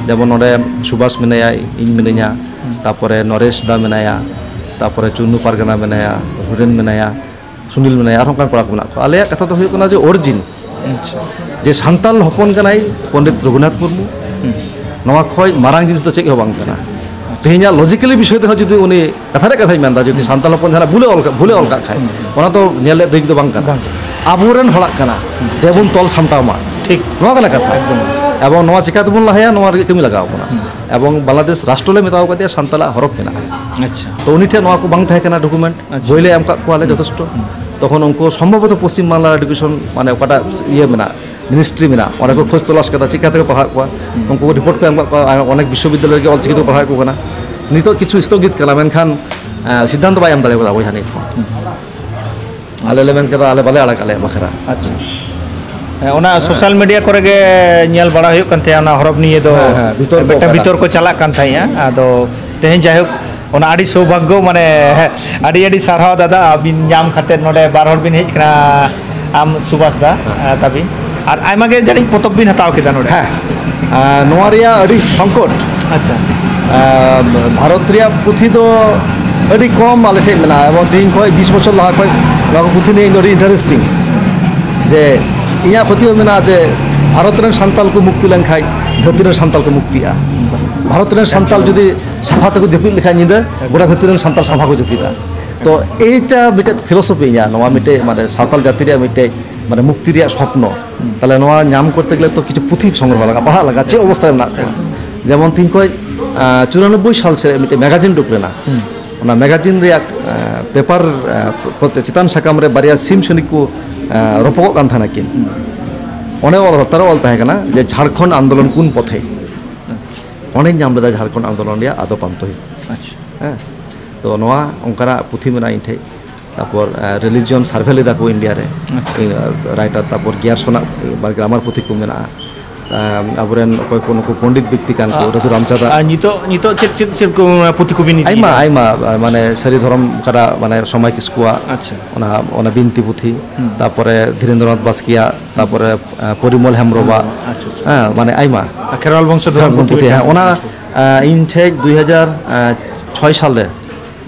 ᱡᱮᱢᱚᱱ ᱱᱚᱰᱮ ᱥᱩᱵᱷᱟᱥ ᱢᱮᱱᱟᱭᱟ, ᱤᱧ ᱢᱤᱱᱟᱹᱧᱟ, ᱦᱩᱸ᱾ ᱛᱟᱯᱚᱨᱮ ᱱᱚᱨᱮᱥ ᱫᱟ ᱢᱮᱱᱟᱭᱟ, ᱛᱟᱯᱚᱨᱮ ᱪᱩᱱᱱᱩ ᱯᱟᱨᱜᱟᱱᱟ ᱢᱮᱱᱟᱭᱟ, ᱦᱩᱨᱮᱱ ᱢᱮᱱᱟᱭᱟ, ᱥᱩᱱᱤᱞ ᱢᱮᱱᱟᱭᱟ, ᱟᱨᱦᱚᱸ ᱚᱱᱠᱟᱱ ᱠᱚᱲᱟ ᱠᱚ ᱢᱮᱱᱟᱜ ᱠᱚᱣᱟ᱾ ᱟᱞᱮᱭᱟᱜ ᱠᱟᱛᱷᱟ ᱫᱚ ᱦᱩᱭᱩᱜ ᱠᱟᱱᱟ ᱡᱮ origin, ᱟᱪᱪᱷᱟ᱾ ᱡᱮ ᱥᱟᱱᱛᱟᱞ ᱦᱚᱯᱚᱱ ᱠᱟᱱᱟᱭ ᱯᱚᱱᱰᱤᱛ ᱨᱚᱜᱷᱩᱱᱟᱛᱷ ᱢᱩᱨᱢᱩ, ᱦᱩᱸ᱾ ᱱᱚᱣᱟ ᱠᱷᱚᱡ ᱢᱟᱨᱟᱝ ᱡᱤᱱᱤᱥ ᱫᱚ ᱪᱮᱫ ᱦᱚᱸ ᱵᱟᱝ ᱠᱟᱱᱟ᱾ ᱛᱮᱦᱮᱧᱟᱜ logically ᱵᱤᱥᱚᱭ ᱛᱮᱦᱚᱸ ᱡᱩᱫᱤ ᱩᱱᱤ ᱠᱟᱛᱷᱟ ᱨᱮᱭᱟᱜ ᱠᱟᱛᱷᱟᱧ ᱢᱮᱱᱫᱟ, ᱡᱩᱫᱤ ᱦᱩᱸ᱾ ᱥᱟᱱᱛᱟᱞ ᱦᱚᱯᱚᱱ ᱡᱟᱦᱟᱱᱟᱜ ᱵᱷᱩᱞᱮ ᱚᱞ ᱠᱟᱜ, ᱵᱷᱩᱞᱮ ᱚᱞ ᱠᱟᱜ ᱠᱷᱟᱡ, ᱦᱩᱸ᱾ ᱚᱱᱟ ᱫᱚ ᱧᱮᱞ ᱨᱮᱭᱟᱜ ᱫᱟᱹᱭᱤᱠ ᱫᱚ ᱵᱟᱝ ᱠᱟᱱᱟ᱾ ᱵᱟᱝ ᱠᱟᱱᱟ᱾ ᱟᱵᱚᱨᱮᱱ ᱦᱚᱲᱟᱜ ᱠᱟᱱᱟ, ᱦᱩᱸ᱾ ᱫᱮᱵᱚᱱ ᱛᱚᱞ ᱥᱟᱢᱴᱟᱣ ᱢᱟ᱾ ᱴᱷᱤᱠ᱾ ᱱᱚᱣᱟ ᱠᱟᱱᱟ ᱠᱟᱛᱷᱟ᱾ ᱮᱠᱫᱚᱢ᱾ ᱮᱵᱚᱝ ᱱᱚᱣᱟ ᱪᱤᱠᱟ ᱛᱮᱵᱚᱱ ᱞᱟᱦᱟᱭᱟ, ᱱᱚᱣᱟ ᱞᱟᱹᱜᱤᱫ ᱠᱟᱹᱢᱤ ᱞᱟᱜᱟᱣ ᱵᱚᱱᱟ᱾ ᱦᱩᱸ᱾ ᱮᱵᱚᱝ ᱵᱟᱝᱞᱟᱫᱮᱥ ᱨᱟᱥᱴᱨᱚ ᱞᱮ ᱢᱮᱛᱟᱣ ᱠᱟᱫᱮᱭᱟ ᱥᱟᱱᱛᱟᱞᱟᱜ ᱦᱚᱨᱚᱯ ᱢᱮᱱᱟᱜᱼᱟ᱾ ᱟᱪᱪᱷᱟ᱾ ᱛᱚ, ᱩᱱᱤ ᱴᱷᱮᱱ ᱱᱚᱣᱟ ᱠᱚ ᱵᱟᱝ ᱛᱟᱦᱮᱸ ᱠᱟᱱᱟ document᱾ ᱟᱪᱪᱷᱟ᱾ ᱵᱳᱭ ᱞᱮ ᱮᱢ ᱠᱟᱜ ᱠᱚᱣᱟ ᱟᱞᱮ ᱡᱚᱛᱷᱮᱥᱴᱚ᱾ ᱦᱩᱸ᱾ ᱛᱚᱠᱷᱚᱱ ᱩᱱᱠᱩ ᱥᱚᱢᱵᱷᱚᱵᱚᱛᱚ ᱯᱚᱥᱪᱤᱢ ᱵᱟᱝᱞᱟ education, ᱢᱟᱱᱮ, ᱚᱠᱟᱴᱟᱜ ᱤᱭᱟᱹ ᱢᱮᱱᱟᱜ, ministry ᱢᱮᱱᱟᱜ, ᱚᱸᱰᱮ ᱠᱚ ᱠᱷᱚᱡᱽ ᱛᱚᱞᱟᱥ ᱠᱟᱫᱟ, ᱪᱤᱠᱟ ᱛᱮᱠᱚ ᱯᱟᱲᱦᱟᱜ ᱠᱚᱣᱟ᱾ ᱦᱩᱸ᱾ ᱩᱱᱠᱩ ᱠᱚ report ᱠᱚ ᱮᱢ ᱠᱟᱜ ᱠᱚᱣᱟ, ᱟᱨ ᱚᱱᱮᱠ ᱵᱤᱥᱥᱚᱵᱤᱫᱽᱫᱟᱞᱚᱭ ᱨᱮᱜᱮ ᱚᱞᱪᱤᱠᱤ ᱛᱮᱠᱚ ᱯᱟᱲᱦᱟᱣᱮᱫ ᱠᱚ ᱠᱟᱱᱟ᱾ ᱱᱤᱛᱚᱜ ᱠᱤᱪᱷᱩ ᱥᱛᱷᱚᱜᱤᱛ ᱠᱟᱱᱟ, ᱢᱮᱱᱠᱷᱟᱱ, ᱮᱸ, ᱥᱤᱫᱽᱫᱷᱟᱱᱛᱚ ᱵᱟᱭ ᱮᱢ ᱫᱟᱲᱮ ᱠᱟᱫᱟ ᱵᱚᱭᱦᱟ ᱱᱤᱛ ᱦᱚᱸ᱾ ᱦᱩᱸ᱾ ᱟᱞᱮ ᱞᱮ ᱢᱮᱱ ᱠᱮᱫᱟ, ᱟᱞᱮ ᱵᱟᱞᱮ ᱟᱲᱟᱜ, ᱟᱞᱮᱭᱟᱜ ᱵᱟᱠᱷᱨᱟ᱾ ᱟᱪᱪᱷᱟ᱾ ᱦᱮᱸ, ᱚᱱᱟ ᱥᱳᱥᱟᱞ ᱢᱤᱰᱤᱭᱟ ᱠᱚᱨᱮ ᱜᱮ ᱧᱮᱞ ᱵᱟᱲᱟ ᱦᱩᱭᱩᱜ ᱠᱟᱱ ᱛᱟᱦᱮᱸᱜᱼᱟ, ᱚᱱᱟ ᱦᱚᱨᱚᱯ ᱱᱤᱭᱮ ᱫᱚ ᱦᱮᱸ, ᱦᱮᱸ, ᱵᱤᱛᱚᱨᱠᱚ ᱢᱤᱫᱴᱟᱝ ᱚᱠᱟᱴᱟᱜ? ᱵᱤᱛᱚᱨᱠᱚ ᱪᱟᱞᱟᱜ ᱠᱟᱱ ᱛᱟᱦᱮᱸᱜᱼᱟ᱾ ᱟᱫᱚ ᱛᱮᱦᱮᱧ ᱡᱟᱭᱦᱳᱠ, ᱚᱱᱟ ᱟᱹᱰᱤ ᱥᱳᱵᱷᱟᱜᱽᱜᱚ, ᱢᱟᱱᱮ, ᱟᱹᱰᱤ ᱟᱹᱰᱤ ᱥᱟᱨᱦᱟᱣ ᱫᱟᱫᱟ, ᱟᱹᱵᱤᱱ ᱧᱟᱢ ᱠᱟᱛᱮᱫ ᱱᱚᱰᱮ ᱵᱟᱨ ᱦᱚᱲ ᱵᱤᱱ ᱦᱮᱡ ᱠᱟᱱᱟ, ᱟᱢ ᱥᱩᱵᱷᱟᱥ ᱫᱟ, ᱦᱮᱸ᱾ ᱟᱨ ᱛᱟᱹᱵᱤᱱ᱾ ᱟᱨ ᱟᱭᱢᱟ ᱜᱮ ᱡᱟᱹᱱᱤᱡ ᱯᱚᱛᱚᱵ ᱵᱤᱱ ᱦᱟᱛᱟᱣ ᱠᱮᱫᱟ ᱱᱚᱰᱮ᱾ ᱦᱮᱸ, ᱟᱨ ᱱᱚᱣᱟ ᱨᱮᱭᱟᱜ ᱟᱹᱰᱤ ᱥᱚᱝᱠᱚᱴ᱾ ᱟᱪᱪᱷᱟ᱾ ᱟᱨ ᱵᱷᱟᱨᱚᱛ ᱨᱮᱭᱟᱜ ᱯᱩᱛᱷᱤ ᱫᱚ ᱟᱹᱰᱤ ᱠᱚᱢ ᱟᱞᱮ ᱴᱷᱮᱱ ᱢᱮᱱᱟᱜᱼᱟ, ᱮᱵᱚᱝ ᱛᱮᱦᱮᱧ ᱠᱷᱚᱱ ᱵᱤᱥ ᱵᱚᱪᱷᱚᱨ ᱞᱟᱦᱟ ᱠᱷᱚᱱ ᱱᱚᱣᱟ ᱠᱚ ᱯᱩᱛᱷᱤ ᱱᱤᱭᱮ ᱤᱧ ᱫᱚ ᱟᱹᱰᱤ ᱤᱱᱴᱟᱨᱮᱥᱴᱤᱝ, ᱡᱮ ᱤᱧᱟᱹᱜ ᱯᱟᱹᱛᱭᱟᱹᱣ ᱢᱮᱱᱟᱜᱼᱟ ᱡᱮ ᱵᱷᱟᱨᱚᱛ ᱨᱮᱱ ᱥᱟᱱᱛᱟᱞ ᱠᱚ ᱢᱩᱠᱛᱤ ᱞᱮᱱᱠᱷᱟᱱ ᱫᱷᱟᱹᱨᱛᱤ ᱨᱮᱱ ᱥᱟᱱᱛᱟᱞ ᱠᱚ ᱢᱩᱠᱛᱤᱜᱼᱟ᱾ ᱵᱷᱟᱨᱚᱛ ᱨᱮᱱ ᱥᱟᱱᱛᱟᱞ ᱡᱩᱫᱤ ᱥᱟᱯᱷᱟ ᱛᱮᱠᱚ ᱡᱟᱹᱯᱤᱫ ᱞᱮᱠᱷᱟᱱ ᱧᱤᱫᱟᱹ, ᱜᱚᱴᱟ ᱫᱷᱟᱹᱨᱛᱤ ᱨᱮᱱ ᱥᱟᱱᱛᱟᱞ ᱥᱟᱯᱷᱟ ᱠᱚ ᱡᱟᱹᱯᱤᱫᱟ᱾ ᱛᱚ ᱮᱭᱴᱟ ᱢᱤᱫᱴᱮᱡ ᱯᱷᱤᱞᱳᱥᱚᱯᱷᱤ ᱤᱧᱟᱹᱜ, ᱱᱚᱣᱟ ᱢᱤᱫᱴᱮᱡ ᱢᱟᱱᱮ ᱥᱟᱶᱛᱟᱞ ᱡᱟᱹᱛᱤ ᱨᱮᱭᱟᱜ ᱢᱤᱫᱴᱮᱡ ᱢᱟᱱᱮ ᱢᱩᱠᱛᱤ ᱨᱮᱭᱟᱜ ᱥᱚᱯᱱᱚ᱾ ᱛᱟᱦᱞᱮ ᱱᱚᱣᱟ ᱧᱟᱢ ᱠᱚᱨᱛᱮ ᱜᱮᱞᱮ ᱛᱚ ᱠᱤᱪᱷᱩ ᱯᱩᱛᱷᱤ ᱥᱚᱝᱜᱨᱚᱦᱚ ᱞᱟᱜᱟᱜᱼᱟ, ᱯᱟᱲᱦᱟᱜ ᱞᱟᱜᱟᱜᱼᱟ, ᱪᱮᱫ ᱚᱵᱚᱥᱛᱟ ᱨᱮ ᱢᱮᱱᱟᱜ ᱠᱚᱣᱟ᱾ ᱡᱮᱢᱚᱱ ᱛᱤᱦᱤᱧ ᱠᱷᱚᱱ, ᱟᱸ, ᱪᱩᱨᱟᱱᱚᱵᱵᱳᱭ ᱥᱟᱞ ᱥᱮᱫ ᱢᱤᱫᱴᱮᱡ ᱢᱮᱜᱟᱡᱤᱱ ᱩᱰᱩᱠ ᱞᱮᱱᱟ᱾ ᱚᱱᱟ ᱢᱮᱜᱟᱡᱤᱱ ᱨᱮᱭᱟᱜ, ᱟᱸ, ᱯᱮᱯᱟᱨ, ᱟᱸ, ᱯᱨᱚ-, ᱪᱮᱛᱟᱱ ᱥᱟᱠᱟᱢ ᱨᱮ ᱵᱟᱨᱭᱟ ᱥᱤᱢ ᱥᱟᱹᱱᱤ ᱠᱚ, ᱟᱸ, ᱨᱚᱯᱚᱜᱚᱜ ᱠᱟᱱ ᱛᱟᱦᱮᱱᱟ ᱠᱤᱱ᱾ ᱚᱸᱰᱮ ᱚᱞ, ᱞᱟᱛᱟᱨ ᱨᱮ ᱚᱞ ᱛᱟᱦᱮᱸ ᱠᱟᱱᱟ ᱡᱮ, "ᱡᱷᱟᱲᱠᱷᱚᱸᱰ ᱟᱱᱫᱳᱞᱚᱱ ᱠᱩᱱ ᱯᱚᱛᱷᱮ?" ᱚᱸᱰᱮᱧ ᱧᱟᱢ ᱞᱮᱫᱟ ᱡᱷᱟᱲᱠᱷᱚᱸᱰ ᱟᱱᱫᱳᱞᱚᱱ ᱨᱮᱭᱟᱜ ᱟᱫᱚ ᱯᱟᱱᱛᱚᱦᱤ᱾ ᱟᱪᱪᱷᱟ᱾ ᱦᱮᱸ, ᱛᱚ ᱱᱚᱣᱟ ᱚᱱᱠᱟᱱᱟᱜ ᱯᱩᱛᱷᱤ ᱢᱮᱱᱟᱜᱼᱟ ᱤᱧ ᱴᱷᱮᱡ᱾ ᱛᱟᱨᱯᱚᱨ, ᱟᱸ, ᱨᱤᱞᱤᱡᱤᱭᱚᱱ ᱥᱟᱨᱵᱷᱮ ᱞᱮᱫᱟ ᱠᱚ ᱤᱱᱰᱤᱭᱟ ᱨᱮ᱾ ᱟᱪᱪᱷᱟ᱾ ᱤᱧ, ᱟᱸ, ᱨᱟᱭᱴᱟᱨ, ᱛᱟᱨᱯᱚᱨ ᱜᱤᱭᱟᱨᱥᱚᱱᱟᱜ, ᱟᱸ, ᱜᱨᱟᱢᱟᱨ ᱯᱩᱛᱷᱤ ᱠᱚ ᱢᱮᱱᱟᱜᱼᱟ᱾ ᱟᱸ, ᱟᱵᱚᱨᱮᱱ ᱚᱠᱚᱭ ᱠᱚ ᱱᱩᱠᱩ ᱯᱚᱱᱰᱤᱛ ᱵᱮᱠᱛᱤ ᱠᱟᱱ ᱠᱚ, ᱟᱨ, ᱨᱟᱹᱫᱷᱩ ᱨᱟᱢᱪᱟᱸᱫᱟ᱾ ᱟᱨ ᱱᱤᱛᱚᱜ, ᱱᱤᱛᱚᱜ ᱪᱮᱫ, ᱪᱮᱫ, ᱪᱮᱫ ᱠᱚ ᱯᱩᱛᱷᱤ ᱠᱚᱵᱤᱱ ᱤᱫᱤᱭᱮᱫᱟ? ᱟᱭᱢᱟ, ᱟᱭᱢᱟ, ᱢᱟᱱᱮ ᱥᱟᱹᱨᱤ ᱫᱷᱚᱨᱚᱢ ᱚᱠᱟᱴᱟᱜ, ᱢᱟᱱᱮ ᱥᱚᱢᱟᱭ ᱠᱤᱥᱠᱩᱣᱟᱜ, ᱟᱪᱪᱷᱟ᱾ ᱚᱱᱟ, ᱚᱱᱟ ᱵᱤᱱᱛᱤ ᱯᱩᱛᱷᱤ, ᱦᱩᱸ᱾ ᱛᱟᱨᱯᱚᱨᱮ ᱫᱷᱤᱨᱮᱱᱫᱨᱚᱱᱟᱛᱷ ᱵᱟᱥᱠᱮᱭᱟᱜ, ᱛᱟᱨᱯᱚᱨᱮ, ᱟᱸ, ᱯᱚᱨᱤᱢᱚᱞ ᱦᱮᱢᱵᱨᱚᱢᱟᱜ, ᱟᱪᱪᱷᱟ, ᱟᱪᱪᱷᱟ᱾ ᱦᱮᱸ, ᱢᱟᱱᱮ ᱟᱭᱢᱟ᱾ ᱟᱨ ᱠᱷᱮᱨᱣᱟᱞ ᱵᱚᱝᱥᱚ ᱫᱷᱚᱨᱚᱢ ᱠᱷᱮᱨᱣᱟᱞ ᱯᱩᱛᱷᱤ, ᱯᱩᱛᱷᱤ, ᱦᱮᱸ, ᱢᱤᱫᱴᱟᱝ᱾ ᱚᱱᱟ, ᱟᱪᱪᱷᱟ᱾ ᱟᱸ, ᱤᱧ ᱴᱷᱮᱡ ᱫᱩᱭ ᱦᱟᱡᱟᱨ ᱪᱷᱚᱭ ᱥᱟᱞ ᱨᱮ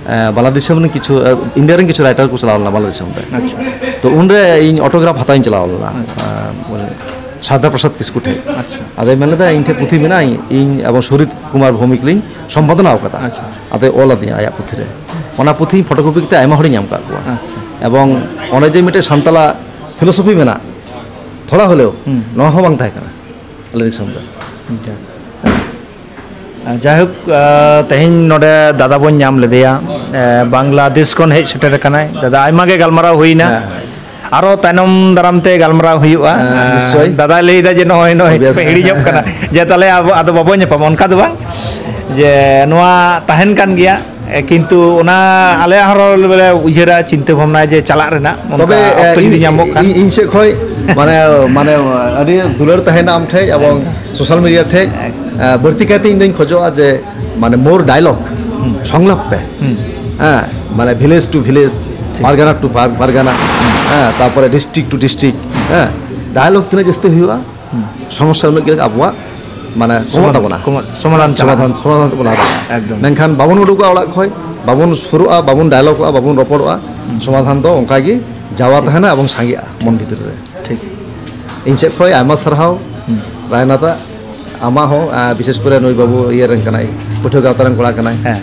ᱮ, ᱵᱟᱝᱞᱟᱫᱮᱥ ᱨᱮᱱ ᱠᱤᱪᱷᱩ, ᱮ, ᱤᱱᱰᱤᱭᱟ ᱨᱮᱱ ᱠᱤᱪᱷᱩ ᱨᱟᱭᱴᱟᱨ ᱠᱚ ᱪᱟᱞᱟᱣ ᱞᱮᱱᱟ ᱵᱟᱝᱞᱟᱫᱮᱥ ᱚᱱᱛᱮ᱾ ᱟᱪᱪᱷᱟ᱾ ᱛᱚ ᱩᱱᱨᱮ ᱤᱧ ᱚᱴᱳᱜᱨᱟᱯᱷ ᱦᱟᱛᱟᱣ ᱤᱧ ᱪᱟᱞᱟᱣ ᱞᱮᱱᱟ, ᱟᱪᱪᱷᱟ᱾ ᱮ, ᱩᱱᱤ ᱥᱟᱨᱫᱟ ᱯᱨᱚᱥᱟᱫᱽ ᱠᱤᱥᱠᱩ ᱴᱷᱮᱱ᱾ ᱟᱪᱪᱷᱟ᱾ ᱟᱫᱚᱭ ᱢᱮᱱ ᱞᱮᱫᱟ, "ᱤᱧ ᱴᱷᱮᱱ ᱯᱩᱛᱷᱤ ᱢᱮᱱᱟᱜᱼᱟ, ᱤᱧ, ᱤᱧ ᱮᱵᱚᱝ ᱥᱩᱨᱤᱛ ᱠᱩᱢᱟᱨ ᱵᱷᱳᱣᱢᱤᱠ ᱞᱤᱧ ᱥᱚᱢᱯᱟᱫᱚᱱᱟ ᱟᱠᱟᱫᱟ᱾" ᱟᱪᱪᱷᱟ, ᱟᱪᱪᱷᱟ᱾ ᱟᱫᱚᱭ ᱚᱞ ᱟᱹᱫᱤᱧᱟ ᱟᱭᱟᱜ ᱯᱩᱛᱷᱤ ᱨᱮ᱾ ᱚᱱᱟ ᱯᱩᱛᱷᱤ ᱯᱷᱳᱴᱳᱠᱚᱯᱤ ᱠᱟᱛᱮ ᱟᱭᱢᱟ ᱦᱚᱲᱤᱧ ᱮᱢ ᱟᱠᱟᱫ ᱠᱚᱣᱟ᱾ ᱟᱪᱪᱷᱟ᱾ ᱮᱵᱚᱝ ᱚᱸᱰᱮ ᱡᱮ ᱢᱤᱫᱴᱮᱡ ᱥᱟᱱᱛᱟᱞᱟᱜ ᱯᱷᱤᱞᱳᱥᱚᱯᱷᱤ ᱢᱮᱱᱟᱜ, ᱛᱷᱚᱲᱟ ᱦᱚᱞᱮᱣ, ᱦᱩᱸ᱾ ᱱᱚᱣᱟ ᱦᱚᱸ ᱵᱟᱝ ᱛᱟᱦᱮᱸ ᱠᱟᱱᱟ ᱟᱞᱮ ᱫᱤᱥᱚᱢ ᱨᱮ᱾ ᱡᱟᱠ᱾ ᱟᱨ ᱡᱟᱭᱦᱳᱠ, ᱟᱨ ᱛᱮᱦᱮᱧ ᱱᱚᱰᱮ ᱫᱟᱫᱟ ᱵᱚᱱ ᱧᱟᱢ ᱞᱮᱫᱮᱭᱟ, ᱮ, ᱵᱟᱝᱞᱟᱫᱮᱥ ᱠᱷᱚᱱ ᱦᱮᱡ ᱥᱮᱴᱮᱨ ᱟᱠᱟᱱᱟᱭ᱾ ᱫᱟᱫᱟ, ᱟᱭᱢᱟ ᱜᱮ ᱜᱟᱞᱢᱟᱨᱟᱣ ᱦᱩᱭᱱᱟ᱾ ᱦᱮᱸ, ᱦᱮᱸ᱾ ᱟᱨᱚ ᱛᱟᱭᱱᱚᱢ ᱫᱟᱨᱟᱢ ᱛᱮ ᱜᱟᱞᱢᱟᱨᱟᱣ ᱦᱩᱭᱩᱜᱼᱟ᱾ ᱦᱮᱸ, ᱱᱤᱥᱪᱚᱭ᱾ ᱫᱟᱫᱟᱭ ᱞᱟᱹᱭᱫᱟ ᱡᱮ ᱱᱚᱜᱼᱚᱭ, ᱱᱚᱜᱼᱚᱭ ᱯᱮ ᱦᱤᱲᱤᱧᱚᱜ ᱠᱟᱱᱟ, ᱡᱮ ᱛᱟᱦᱞᱮ ᱟᱵᱚ ᱟᱫᱚ ᱵᱟᱵᱚ ᱧᱟᱯᱟᱢᱟ, ᱚᱱᱠᱟ ᱫᱚ ᱵᱟᱝ, ᱡᱮ ᱱᱚᱣᱟ ᱛᱟᱦᱮᱱ ᱠᱟᱱ ᱜᱮᱭᱟ᱾ ᱠᱤᱱᱛᱩ ᱚᱱᱟ ᱟᱞᱮᱭᱟᱜ ᱦᱚᱸ ᱵᱚᱞᱮ ᱩᱭᱦᱟᱹᱨᱟ, ᱪᱤᱱᱛᱟᱹ ᱵᱷᱟᱵᱽᱱᱟ ᱡᱮ ᱪᱟᱞᱟᱜ ᱨᱮᱱᱟᱜ, ᱚᱱᱠᱟ ᱛᱚᱵᱮ ᱚᱠᱛᱚ ᱡᱩᱫᱤ ᱤᱧ, ᱧᱟᱢᱚᱜ ᱠᱷᱟᱱ᱾ ᱤᱧ, ᱤᱧ ᱥᱮᱫ ᱠᱷᱚᱱ ᱢᱟᱱᱮ, ᱢᱟᱱᱮ ᱟᱹᱰᱤ ᱫᱩᱞᱟᱹᱲ ᱛᱟᱦᱮᱱᱟ ᱟᱢ ᱴᱷᱮᱱ ᱮᱵᱚᱝ ᱥᱳᱥᱟᱞ ᱢᱤᱰᱤᱭᱟ ᱴᱷᱮᱱ᱾ ᱮᱠᱫᱚᱢ᱾ ᱵᱟᱹᱲᱛᱤ ᱠᱟᱭᱛᱮ ᱤᱧ ᱫᱚᱧ ᱠᱷᱚᱡᱚᱜᱼᱟ ᱡᱮ ᱢᱟᱱᱮ more dialogue, ᱦᱩᱸ᱾ ᱥᱚᱝᱞᱟᱯ ᱯᱮ᱾ ᱦᱩᱸ᱾ ᱦᱮᱸ, ᱢᱟᱱᱮ village to village, ᱴᱷᱤᱠ᱾ ᱯᱟᱨᱜᱟᱱᱟ to ᱯᱟᱨ-, ᱯᱟᱨᱜᱟᱱᱟ, ᱦᱮᱸ, ᱛᱟᱨᱯᱚᱨᱮ district to district, ᱦᱮᱸ, dialogue ᱛᱤᱱᱟᱹᱜ ᱡᱟᱹᱥᱛᱤ ᱦᱩᱭᱩᱜᱼᱟ, ᱦᱩᱸ᱾ ᱥᱚᱢᱚᱥᱥᱟ ᱩᱱᱟᱹᱜ ᱜᱮ ᱟᱵᱚᱣᱟᱜ ᱢᱟᱱᱮ ᱠᱚᱢᱚᱜ ᱛᱟᱵᱚᱱᱟ᱾ ᱠᱚᱢᱚᱜ, ᱥᱚᱢᱟᱫᱷᱟᱱ ᱪᱟᱞᱟᱜᱼᱟ᱾ ᱥᱚᱢᱟᱫᱷᱟᱱ, ᱥᱚᱢᱟᱫᱷᱟᱱ ᱛᱮᱵᱚᱱ ᱦᱟᱛᱟᱣᱟ᱾ ᱮᱠᱫᱚᱢ᱾ ᱢᱮᱱᱠᱷᱟᱱ ᱵᱟᱵᱚᱱ ᱩᱰᱩᱠᱚᱜᱼᱟ ᱚᱲᱟᱜ ᱠᱷᱚᱱ, ᱵᱟᱵᱚᱱ ᱥᱩᱨᱩᱜᱼᱟ, ᱵᱟᱵᱚᱱ ᱰᱟᱭᱞᱚᱜᱚᱜᱼᱟ, ᱵᱟᱵᱚᱱ ᱨᱚᱯᱚᱲᱚᱜᱼᱟ, ᱦᱩᱸ᱾ ᱥᱚᱢᱟᱫᱷᱟᱱ ᱫᱚ ᱚᱱᱠᱟ ᱜᱮ ᱡᱟᱣᱟ ᱛᱟᱦᱮᱱᱟ ᱮᱵᱚᱝ ᱥᱟᱸᱜᱮᱜᱼᱟ ᱢᱚᱱ ᱵᱷᱤᱛᱨᱤ ᱨᱮ᱾ ᱴᱷᱤᱠ᱾ ᱤᱧ ᱥᱮᱫ ᱠᱷᱚᱱ ᱟᱭᱢᱟ ᱥᱟᱨᱦᱟᱣ, ᱦᱩᱸ᱾ ᱨᱟᱭᱱᱟᱛᱟ, ᱟᱢᱟᱜ ᱦᱚᱸ, ᱟᱸ, ᱵᱤᱥᱮᱥ ᱠᱚᱨᱮ ᱱᱩᱭ ᱵᱟᱹᱵᱩ ᱤᱭᱟᱹ ᱨᱮᱱ ᱠᱟᱱᱟᱭ, ᱯᱟᱹᱴᱷᱩᱣᱟᱹ ᱜᱟᱶᱛᱟ ᱨᱮᱱ ᱠᱚᱲᱟ ᱠᱟᱱᱟᱭ᱾ ᱦᱮᱸ᱾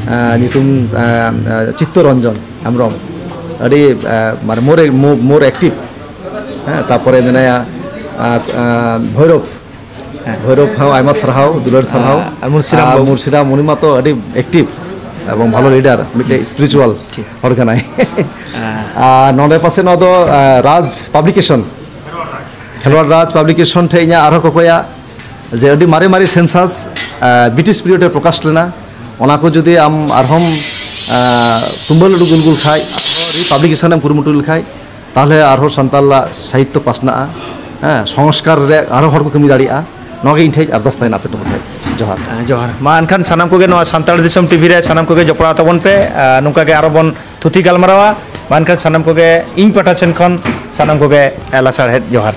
ᱟᱸ, ᱧᱩᱛᱩᱢ, ᱟᱸ, ᱟᱸ, ᱪᱤᱛᱛᱚ ᱨᱚᱧᱡᱚᱱ ᱦᱮᱢᱵᱨᱚᱢ᱾ ᱟᱹᱰᱤ, ᱟᱸ, ᱢᱟᱱᱮ more, more, more active᱾ ᱦᱮᱸ, ᱛᱟᱯᱚᱨᱮ ᱢᱮᱱᱟᱭᱟ, ᱟᱸ, ᱟᱸ, ᱵᱷᱳᱭᱨᱚᱵᱽ᱾ ᱦᱮᱸ᱾ ᱵᱷᱳᱭᱨᱚᱵᱽ ᱦᱚᱸ ᱟᱭᱢᱟ ᱥᱟᱨᱦᱟᱣ, ᱫᱩᱞᱟᱹᱲ ᱥᱟᱨᱦᱟᱣ᱾ ᱟᱨ ᱢᱩᱨᱥᱤᱨᱟᱢ ᱟᱨ ᱵᱟᱹᱵᱩ᱾ ᱢᱩᱨᱥᱤᱨᱟᱢ, ᱩᱱᱤ ᱢᱟᱛᱚ ᱟᱹᱰᱤ active ᱮᱵᱚᱝ ᱵᱷᱟᱞᱚ leader, ᱢᱤᱫᱴᱮᱡ spiritual ᱴᱷᱤᱠ᱾ ᱦᱚᱲ ᱠᱟᱱᱟᱭ᱾ ᱦᱮᱸ᱾ ᱟᱨ ᱱᱚᱰᱮ ᱯᱟᱥᱮ ᱱᱚᱣᱟ ᱫᱚ, ᱟᱸ, ᱨᱟᱡᱽ Publication, ᱠᱷᱮᱞᱣᱟᱲ ᱨᱟᱡᱽ Publication ᱴᱷᱮᱱ ᱤᱧᱟᱹᱜ ᱟᱨᱦᱚᱸ ᱠᱚᱠᱚᱭᱟ ᱡᱮ ᱟᱹᱰᱤ ᱢᱟᱨᱮ ᱢᱟᱨᱮ census, ᱟᱸ, British period ᱨᱮ ᱯᱨᱚᱠᱟᱥ ᱞᱮᱱᱟ, ᱚᱱᱟ ᱠᱚ ᱡᱩᱫᱤ ᱟᱢ ᱟᱨᱦᱚᱸᱢ, ᱟᱸ, ᱛᱩᱢᱟᱹᱞ ᱩᱰᱩᱠ ᱜᱩᱞ ᱜᱩᱞ ᱠᱷᱟᱡ, ᱟᱨᱦᱚᱸ republication ᱮᱢ ᱠᱩᱨᱩᱢᱩᱴᱩ ᱞᱮᱠᱷᱟᱡ, ᱛᱟᱦᱚᱞᱮ ᱟᱨᱦᱚᱸ ᱥᱟᱱᱛᱟᱲᱟᱜ ᱥᱟᱦᱤᱛᱛᱚ ᱯᱟᱥᱱᱟᱜᱼᱟ, ᱦᱮᱸ, ᱥᱚᱝᱥᱠᱟᱨ ᱨᱮ ᱟᱨᱦᱚᱸ ᱦᱚᱲ ᱠᱚ ᱠᱟᱹᱢᱤ ᱫᱟᱲᱮᱭᱟᱜᱼᱟ᱾ ᱱᱚᱣᱟ ᱜᱮ ᱤᱧ ᱴᱷᱮᱡ ᱟᱨᱫᱟᱥ ᱛᱟᱦᱮᱱᱟ ᱟᱯᱮ ᱠᱚ ᱴᱷᱮᱡ᱾ ᱡᱚᱦᱟᱨ᱾ ᱦᱮᱸ, ᱡᱚᱦᱟᱨ᱾ ᱢᱟ ᱮᱱᱠᱷᱟᱱ ᱥᱟᱱᱟᱢ ᱠᱚᱜᱮ ᱱᱚᱣᱟ ᱥᱟᱱᱛᱟᱲ ᱫᱤᱥᱚᱢ ᱴᱤᱵᱷᱤ ᱨᱮ ᱥᱟᱱᱟᱢ ᱠᱚᱜᱮ ᱡᱚᱯᱲᱟᱣ ᱛᱟᱵᱚᱱ ᱯᱮ᱾ ᱟᱨ ᱱᱚᱝᱠᱟ ᱜᱮ ᱟᱨᱚ ᱵᱚᱱ ᱛᱷᱩᱛᱤ ᱜᱟᱞᱢᱟᱨᱟᱣᱟ᱾ ᱢᱟ ᱮᱱᱠᱷᱟᱱ ᱥᱟᱱᱟᱢ ᱠᱚᱜᱮ ᱤᱧ ᱯᱟᱦᱴᱟ ᱥᱮᱱ ᱠᱷᱚᱱ ᱥᱟᱱᱟᱢ ᱠᱚᱜᱮ ᱞᱟᱥᱟᱲᱦᱮᱫ ᱡᱚᱦᱟᱨ᱾